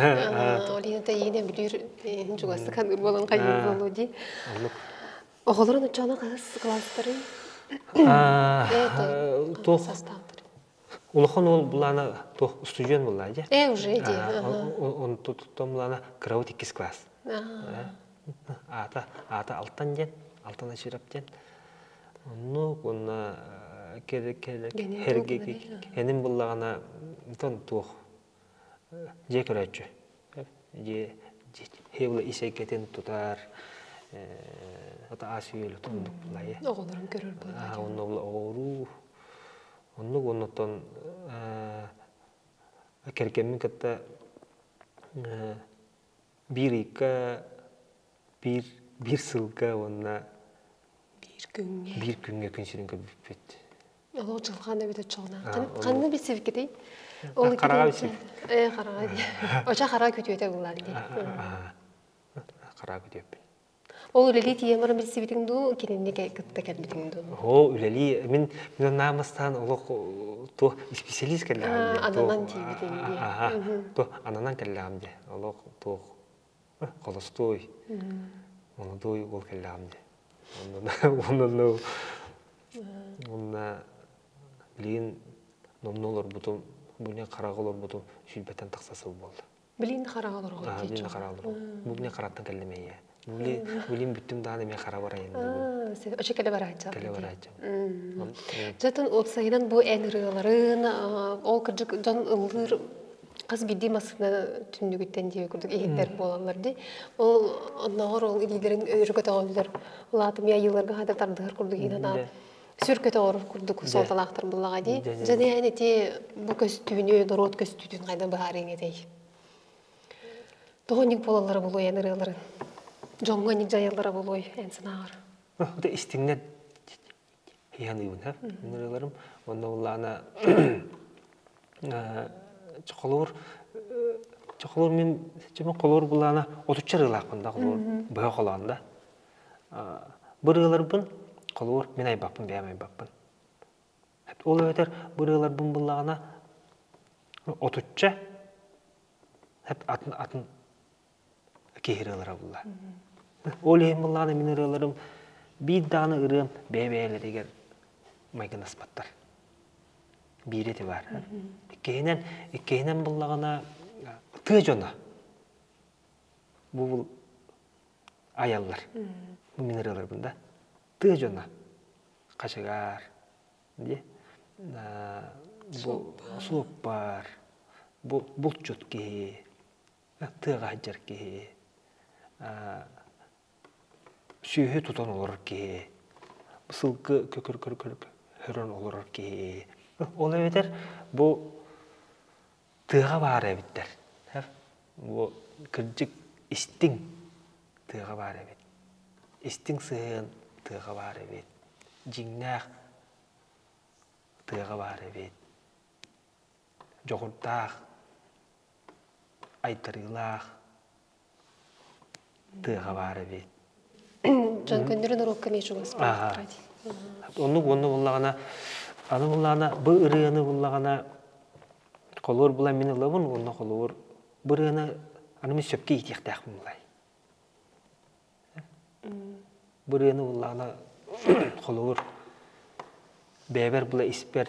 Ол иһин тэйиинэ бүлүүр чугастык ханыр буолан хайыыр буолуо дии. Оҕолорун оччоҕуна хаһыс кылаастарый? Туох улахан уол булаана туох устудьуон буллаа дии. Э уже дии. Онтон булаана кыраут иккис класс. Аата аата Алтан диэн, Алтан Ачиров диэн. Оннук уонна эним буллаҕына тон туох дьиэ көрөөччү. Дьиэ дьиэ ис эйгэтин тутар ата ас үөл оннук булайы. Оҕолорун көрөр буолла. Онно оҕоруу оннук оннуттан кэргэммин кытта биир ыйга биир биир сылга уонна биир күҥҥэ биир күҥҥэ күн сирин көрбүппүт. Олох дьылҕан эбит оччоҕуна. Ханна билсибиккитий? Ол хараҕа билсибит. Э хараҕа дии. Оча хара күтүөтэ буллар дии. Хара күтүөппүн. Ол үлэлии тиийэн баран билсибитиҥ дуу, кинини кытта кэлбитиҥ дуу? Оо, үлэлии мин мин наамастаан олох туох исписэлиис кэллэҕим дии. Ананан тиийбитиҥ дии. Туох ананан кэллэҕим дии. Олох туох холостуой, молодой уол кэллэҕим дии. Онно онно билигин номнуо олорбутум, бу хараҕа олорбутум сүүрбэттэн тахса сыл буолла. Билин хараҕа олорҕот дии. Билин хараҕа олорҕот. Бу билин хараттан кэллим эйэ. Билин бүттүм даҕаны эмиэ хара барайын. Очо кэлэ бараачча. Кэлэ бараачча. Жатын уопсайынан бу эн ырыаларын, ол кырдьык дьон ыллыыр хас биирдии массыына түннүгүттэн диэби курдук иһиттэр буолаллар дии. Ол оннооҕор ол илиилэрин өрө көтөҕөллөр. Ол аата эмиэ айыыларга хата тардыһар курдук иһин анаат сүр көтөҕөр курдук суолталаахтар буллаҕа дии. Дьэ эн ити бу көстүүнү, норуот көстүүтүн хайдах быһаарыаҥ этэй? Тоҕо инник буолаллара буолуой эн ырыаларын? Дьоҥҥо инник дьайаллара буолуой эн санааҕар? Это истиҥнэр иһаныыбын ха ырыаларым онно буллаана чохолуур чохолуур мин чөмө холуур буллаана отучча ырыалаахпын да холуур быһа холоон да бу ырыаларбын холуур мин айбаппын бэйэм айбаппын ол эбэтэр бу ырыаларбын буллаҕына отучча атын атын киһи ырыалара булла ол иһин буллаҕына мин ырыаларым биир даҕаны ырыам бэйэ-бэйэлэригэр майгынаспаттар биир эти баар иккиһинэн иккиһинэн буллаҕына тыа дьоно бу айаллар бу мин ырыаларбын да тыа дьоно хачыгаар дии бу суоппар бу булчут киһи тыаҕа сылдьар киһи сүөһү тутан олорор киһи сылгы көкөр көр көрөн олорор киһи ол эбэтэр бу тыаҕа баар эбиттэр бу кырдьык истиҥ тыаҕа баар эбит истиҥ сыһыан тыаҕа баар эбит дьиҥнээх тыаҕа баар эбит дьоҕурдаах айдарыылаах тыаҕа баар эбит. Дьон көннөрү норуокка эмиэ чугас буолуохтара дии. Оннук уонна буллаҕына аны буллаҕына бу ырыаны буллаҕына холуур булан мин ылабын уонна холуур бу ырыаны аны мин сөпкө иитиэхтээхпин булай. Бу ырыаны буллаҕына холобур бэйэбэр була испэр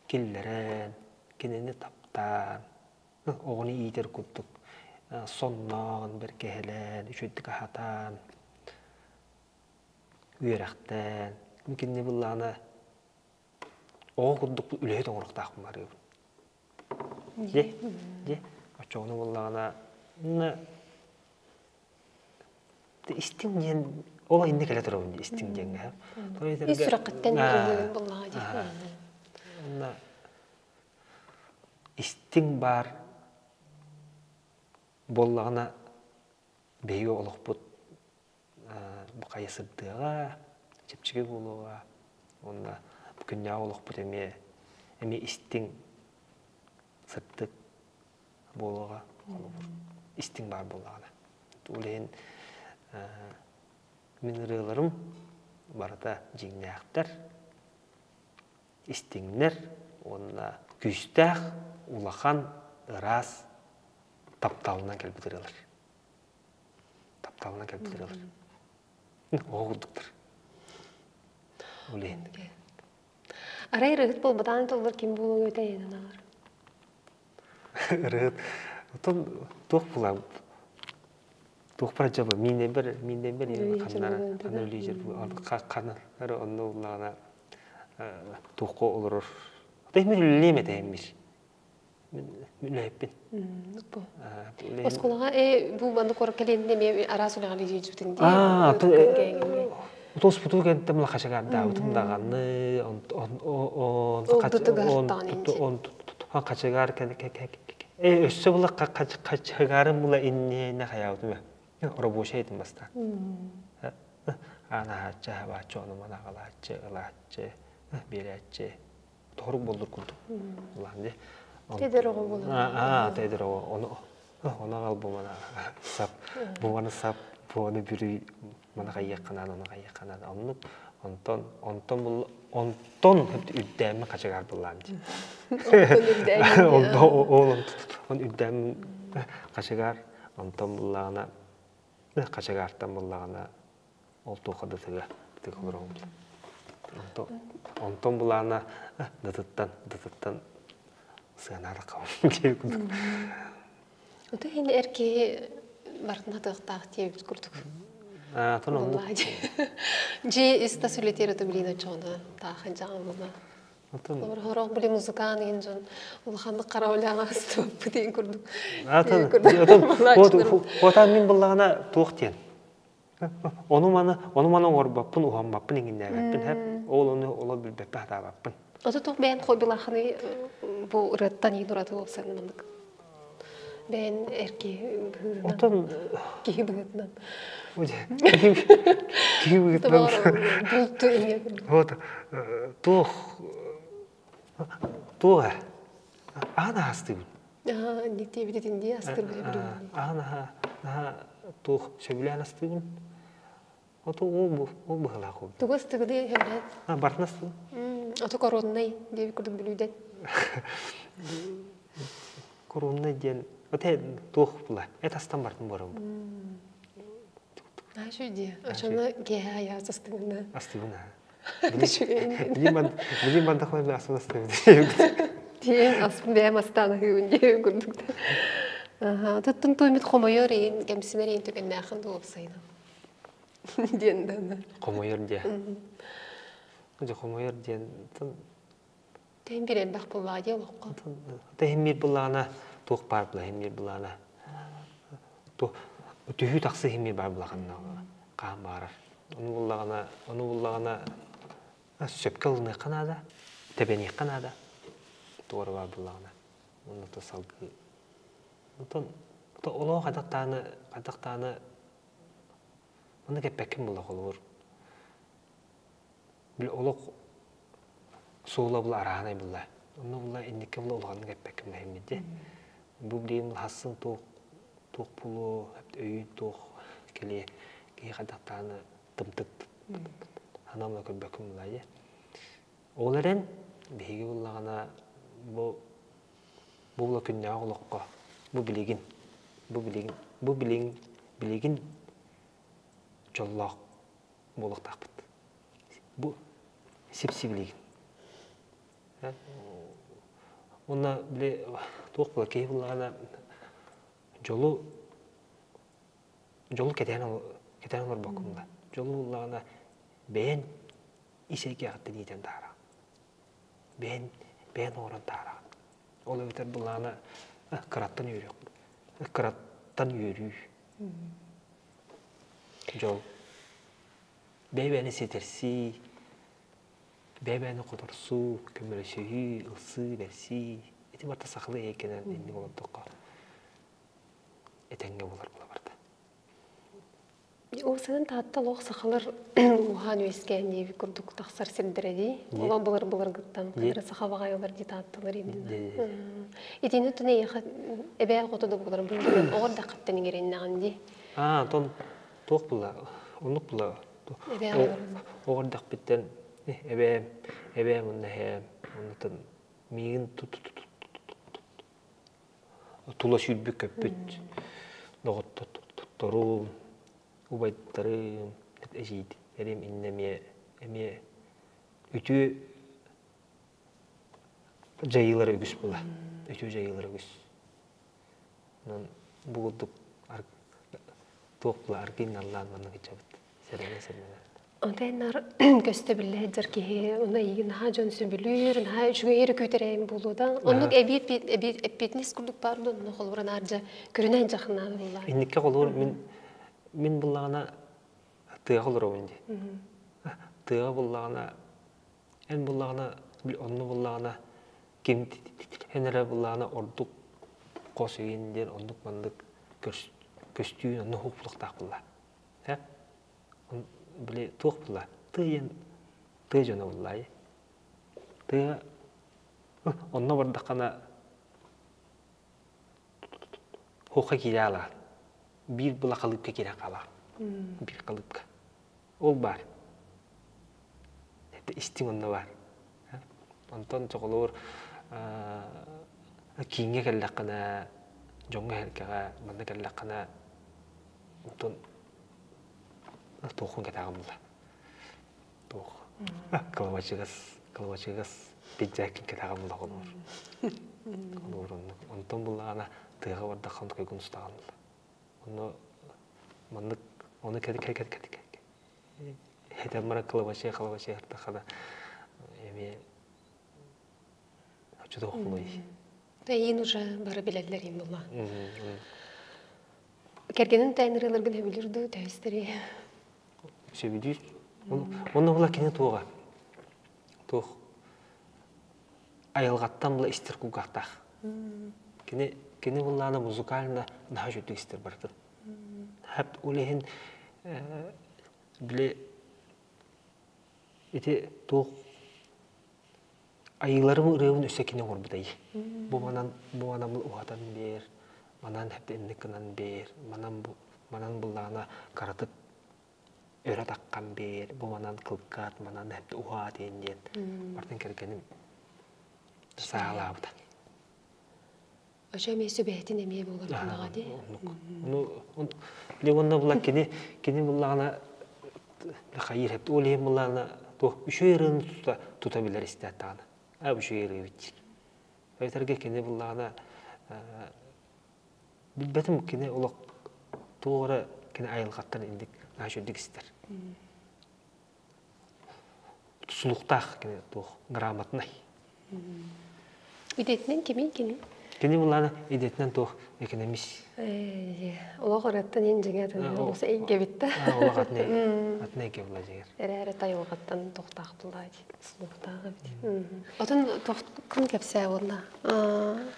киллэрэн, кинини таптаан, оҕону иитэр курдук сонноон, бэргэһэлээн, үчүгэйдик аһатан, үөрэхтээн, кинини буллаҕына оҕо курдук үлэһит оҥоруохтаахпын барыыбын. Дьэ, дьэ, оччоҕуна буоллаҕына истиҥ диэн ол иннэ кэлэ турабын дии истиҥ диэҥҥэ. Ис сүрэххиттэн ыллыгын буоллаҕа дии. Онно истиҥ баар буоллаҕына биһиги олохпут бу хайа сырдыаҕа, чэпчэки буолуоҕа уонна бу күннээҕи олохпут эмиэ эмиэ истиҥ сырдык буолуоҕа холобур истиҥ баар буоллаҕына ол иһин мин ырыаларым барыта дьиҥнээхтэр истиҥнэр уонна Күүстээх, улахан, ыраас тапталынан кэлбит ырыалар. Тапталынан кэлбит ырыалар. Оҕо курдуктар. Ол иһин. Арай ырыһыт буолбатаҕын тыллар ким буолуоҥ өтө эйэнэн аҕар? Ырыһыт. Отон туох була туох бар дьаба мииннэнбэр мииннэнбэр ханнара ханна үлүйдер ханнара онно уллаҕына туохха олорор Тэһмир үлэлиэм этэ эммир. Үлэһиппин. Оскуолаҕа э бу маннык куоракка кэлиэннэ эмиэ араас үлэҕэ илдьибитин дии. Аа, Туоспуту кэнтэ мула хачыгаардаабытым даҕаны он хачыгаар э өссө була хачыгаарым була иннинэ хаyaабытым рабочай этим бастаан аанаһааччы аһабааччы ону маны аҕалааччы ылааччы биэрээччи тоһорук болдур курдук улахан дии Тедер оҕо буолан аа тедер оҕо ону ону аҕал бу мана сап бу маны сап бу аны бүрүй маны хайыаххынаан ону хайыаххынаан оннук онтон онтон бул онтон үрдээммин хачыгаар буллаам дии онтон үрдээммин ол үрдээммин хачыгаар онтон буллаҕына хачыгаартан буллаҕына ол туохха да тыга тыга олороҕун онтон онтон булаана датыттан датыттан сыанаара хабын диэбит курдук Ото иһин эр киһи барытын хатыахтаах диэбит курдук. Аатын оннук. Дьиэ ис тас үлэтиэр ото билин очоҕуна таах дьаҕан була. Олор хорох били музыкаан иһин дьон улаханнык хара үлэҕэ астыбаппыт диэн курдук. Атын отан мин буллаҕына туох диэн. Ону маны ону маны оҥорбоппун, уһаммаппын, иҥиннээбэппин хэп. Ол ону оло билбэппин, хатаабаппын. Ото туох бэйэн хобилаханы бу ырыаттан иин ураты уопсан маннык бэйэн эр киһи быһыытынан Отон киһи быһыытынан киһи быһыытынан булту иҥэ вот туох туох э аан аастыыбын диэбитин дии астыр аан аха туох сөбүлээн астыыбын Ото ол ол быһылаах ол. Тугу астыгыный сөбүлээн? А, бартын астыгын. Ото короннай диэбит курдук бүлүүдэн. Короннай диэн оте туох була? Эт астан бартын барым. Аа шүй дии. Очону киэһэ айаас астыгына. Астыгына. Билим билим бандахлар асын астыгын. Диэн аспын бэйэм астаан аһыыбын диэбит курдук. Аха, туттун туймут хомойор иин, кэмсинэр иин түгэннээхин дуопсайынан. диэн да Хомойор диэ. Дьэ хомойор диэн Тэһин бир элбэх буоллаҕа дии олоххо. Тэһин биир буоллаҕына туох баар була иһин биир буоллаҕына түһүү тахсыы иһин биир баар буоллаҕына хаан баарар. Ону буллаҕына ону буллаҕына сөпкө ылыныахха наада, тэбэниэххэ наада. Туора баар буоллаҕына. Онно то салгыы. Онтон олох хайдах даҕаны хайдах даҕаны Маннык эппэккин буолла холобур. Били олох суола була арааһынай булла. Онно була инникке була улаханнык эппэккин бэһиммит Бу билигин хасын туох туох буолуо, өйүн туох кэлиэ киһи хайдахтааны тымтык санаамла көрбөккүн була дии. Ол эрэн биһиги буллаҕына бу бу була күннээҕи олоххо бу билигин бу билигин бу билигин билигин дьоллоох буолуохтаахпыт. Бу сип-сибилигин. Уонна били туох була киһи буллаҕына дьолу дьолу кэтээн кэтээн олорбоккун була. Дьолу буллаҕына бэйэн ис эйгэҕиттэн иитэн таһараҕын. Бэйэн бэйэн оҥорон таһараҕын. Ол эбэтэр былаана кыраттан үөрүөх кыраттан үөрүү дьол бэйэ-бэйэни ситэрсии бэйэ-бэйэни хоторсуу көмөлөсүһүү ылсыы бэрсии ити барыта сахалыы эйгэнэн инник олордоххо этэҥҥэ буолар була барда Ол сынан Таатта олох сахалар уһаан үөскээн диэбит курдук тахсар сирдэрэ дии. Олох былыр-былыргыттан кытары саха баҕайылар дии таатталар именно. Итини тун эйиэхэ эбээ хоту да буолар бу оҕор да хаттан иҥэриннэҕин дии. Аа, тон туох була, оннук була. Эбээ Оҕор дахпыттан эбээм, эбээм онно эһээм, оннутан Миигин тула сүүрбүт-көппүт доҕотторум, убайдарым, эдьиийдэрим иннэ эмиэ эмиэ үтүө дьайыылара үгүс була. Үтүө дьайыылара үгүс. Онон бу курдук туох була аргыый-наллаан маннык ыччабыт сэрэнэ-сэрэнэ. Онтон көстө биллэ сылдьар киһи уна эйигин наһаа дьон сөбүлүүр, наһаа үчүгэй эрэ күүтэрэйин буолуо да. Оннук эбии эппиэтинэс курдук баар дуо, онно холобура наардьа көрүнэн дьахынаада буллаа. Инникке холобур мин мин буллаҕына тыаҕа олоробун дии. Тыаҕа буллаҕына эн буллаҕына онно буллаҕына ким эн эрэ буллаҕына ордук хос үйин диэн оннук маннык көстүү онно хуплуктаах булла. Били туох була тыа тыа дьоно буллаай. Тыа онно бардаххына хуха киирэ алаан. Биир була халыыпка киирэ хаалаан. Биир халыыпка. Ол баар. Истиҥ онно баар. Онтон чоҕолуур кииҥҥэ кэллэххинэ, дьоҥҥо-сэргэҕэ манна кэллэххинэ, онтон туоххун кэтэҕин була. Туох кылабачыгас, кылабачыгас пиджакин кэтэҕин була холуур. Холуур оннук. Онтон буллаҕына тыаҕа бардахха онтукайгын устаҕын була. Онно маннык ону кэ кэ кэ кэ этэн баран кылабачыйа кылабачыйа ыртаххына эмиэ оччотуох буолуой. Эйиин уже бары билэллэр им була. Кэргэнин тайын ырыаларгын сөбүлүүр дуу, төһөстери? Сөбүлүүр. Онно була кини туоҕа. Туох айылҕаттан була истэр кулгаахтаах. Кини кини буллаана музыкально наһаа үчүгдүк истэр барытын. Хап ол иһин били ити туох айыыларым ырыабын өссө кини оҥорбутай. Бу манан бу манан уһатан биэр, манан хэп инник гынан биэр, манан бу манан буллаана каратык өрө таххан биэр, бу манан кылгаат, манан хэп уһаат диэн бартын кэргэним саалаабыта. Ача эмиэ сүбэһитин эмиэ буолар буоллаҕа дии. Ону били уонна була кини кини буллаҕына хайыыр хэп ол иһин буллаҕына туох үчүгэй ырыаны тута тута билэр истээт даҕаны. А үчүгэй ырыа эбит. Эбэтэргэ кини буллаҕына билбэтим кини олох туох эрэ кини айылҕаттан инник наһаа үчүгдүк истэр. Сулуктаах кини туох грамотнай. Идэтинэн кимий кини? Кини буллаана идэтинэн туох экономист. Олох ыраттан ин дьиҥэ атын олус эйгэбит да. Олох атын атын эйгэ була дьиҥэр. Эрээри тайылҕаттан тохтаах буллаа дии. Слухтаах эбит. Отон тохкун кэпсээ буолла.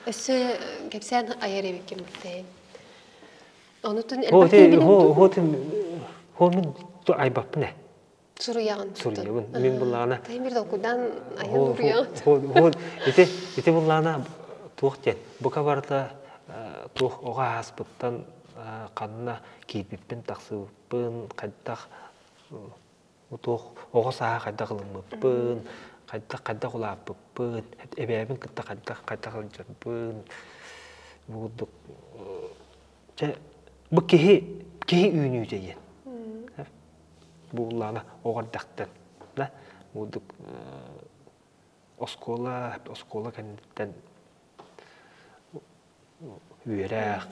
Өссө кэпсээн айар эбиккин биттэйин. Онутун элбэх киһи Хо хо мин айбаппын ээ. Суруйаҕын. Суруйабын. Мин буллаҕына. Таймир толкуйдаан айан суруйаҕын. Ити ити буллаҕына туох диэн бука барыта туох оҕо ааспыттан ханна киирбиппин тахсыбыппын хайдах туох оҕо сааһа хайдах ылыммыппын хайдах хайдах улааппыппын эбээбин кытта хайдах хайдах сылдьарбын бу курдук чэ бу киһи киһи үүнүүтэ диэн Бууллаана оҕо эрдэхтэн да курдук оскуола оскуола кэнниттэн үөрэх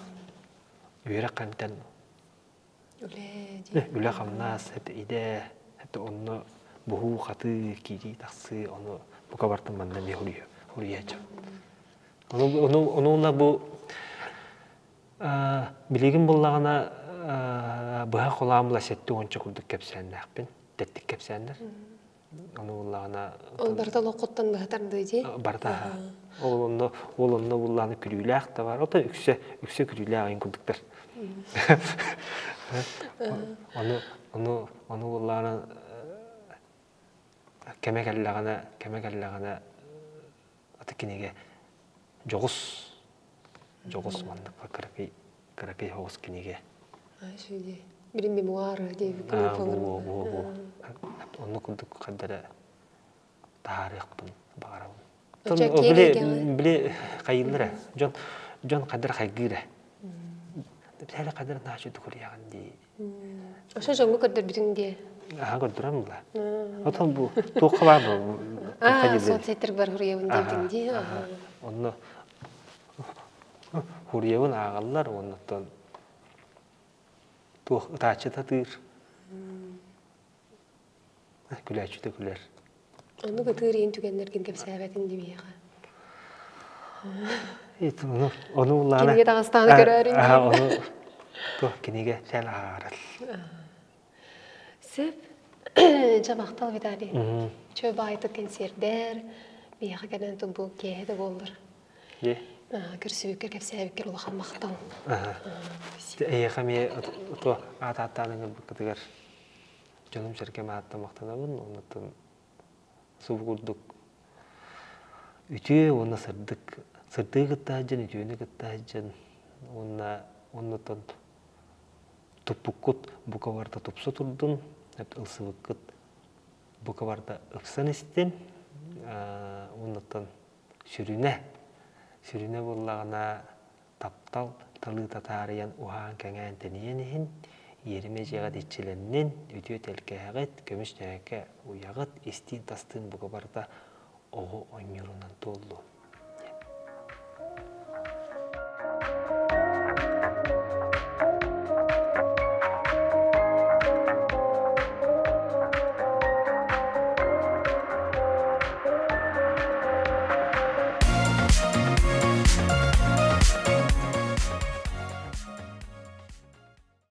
үөрэх кэнниттэн үлэ-хамнас идэ онно буһуу-хатыы киирии-тахсыы ону бука бартын манна эмиэ хуруйааччы ону ону ону бу Билигин буллаҕына быһа холоон була сэттэ уонча курдук кэпсээннээхпин, тэттик кэпсээннэр. Ону буллаҕына Ол барыта олоххуттан быһа тардыы дии? Барыта ол онно ол онно буллаҕына күлүүлээх да бар. Ото үксэ үксэ күлүүлээх айын курдуктар. Ону ону ону буллаҕына кэмэ кэллэҕинэ кэмэ кэллэҕинэ аты кинигэ дьоҕус дьоҕус маннык кыракый кыракый соҕус кинигэ. Били мемуары диэбит бу бу бу оннук курдук хаддара таһаарыахпын баҕарабын. Били били хайыыллара дьон дьон хадыр хайгыыра. Били хадыр наачы дукурьяҕын дии. Ошо дьоҥҥо көрдөрбүтүҥ дии. Аха көрдөрөн була. Отон бу туохха баар бу Аа, соцсеттер бар хуруйабын диэбитиҥ дии. Онно хуруйабын ааҕаллар оннуттан туох ытааччы татыыр. Күлээччи да күлэр. Оннук ытыыр иин түгэннэргин кэпсээбэтин дии миэхэ. Ону ону улаана. Кинигэ таҕыстааны көрөөрүн дии. Ону туох кинигэ сэл аарал. Сөп. Дьэ махтал Виталий. Чө баайтык кэнсиэрдэр, биһиэхэ кэлэн бу киэһэ да буоллар. Көрсүбүккэр, кэпсээбиккэр улахан махтал. Эйиэхэ эмиэ то аат ааттаан ыҥырбыккытыгар дьонум-сэргэм ааттан махтанабын. Оннуттан субу курдук үтүө уонна сырдык сырдыгы кытта сылдьан, үтүөнү кытта сылдьан уонна оннуттан туппуккут бука барыта тупса турдун, ылсыбыккыт бука барыта ыпсан истин. Оннуттан сүрүнэ, сүрүнэ буоллаҕына таптал талыыта таарыйан уһаан-кэҥээн тэнийэн иһин, иэримэ дьиэҕит иччилэннин, үтүө тэлгээҕит, көмүс ньээкэ уйаҕыт, истиин-тастыын бука барыта оҕо оонньуурунан туоллун.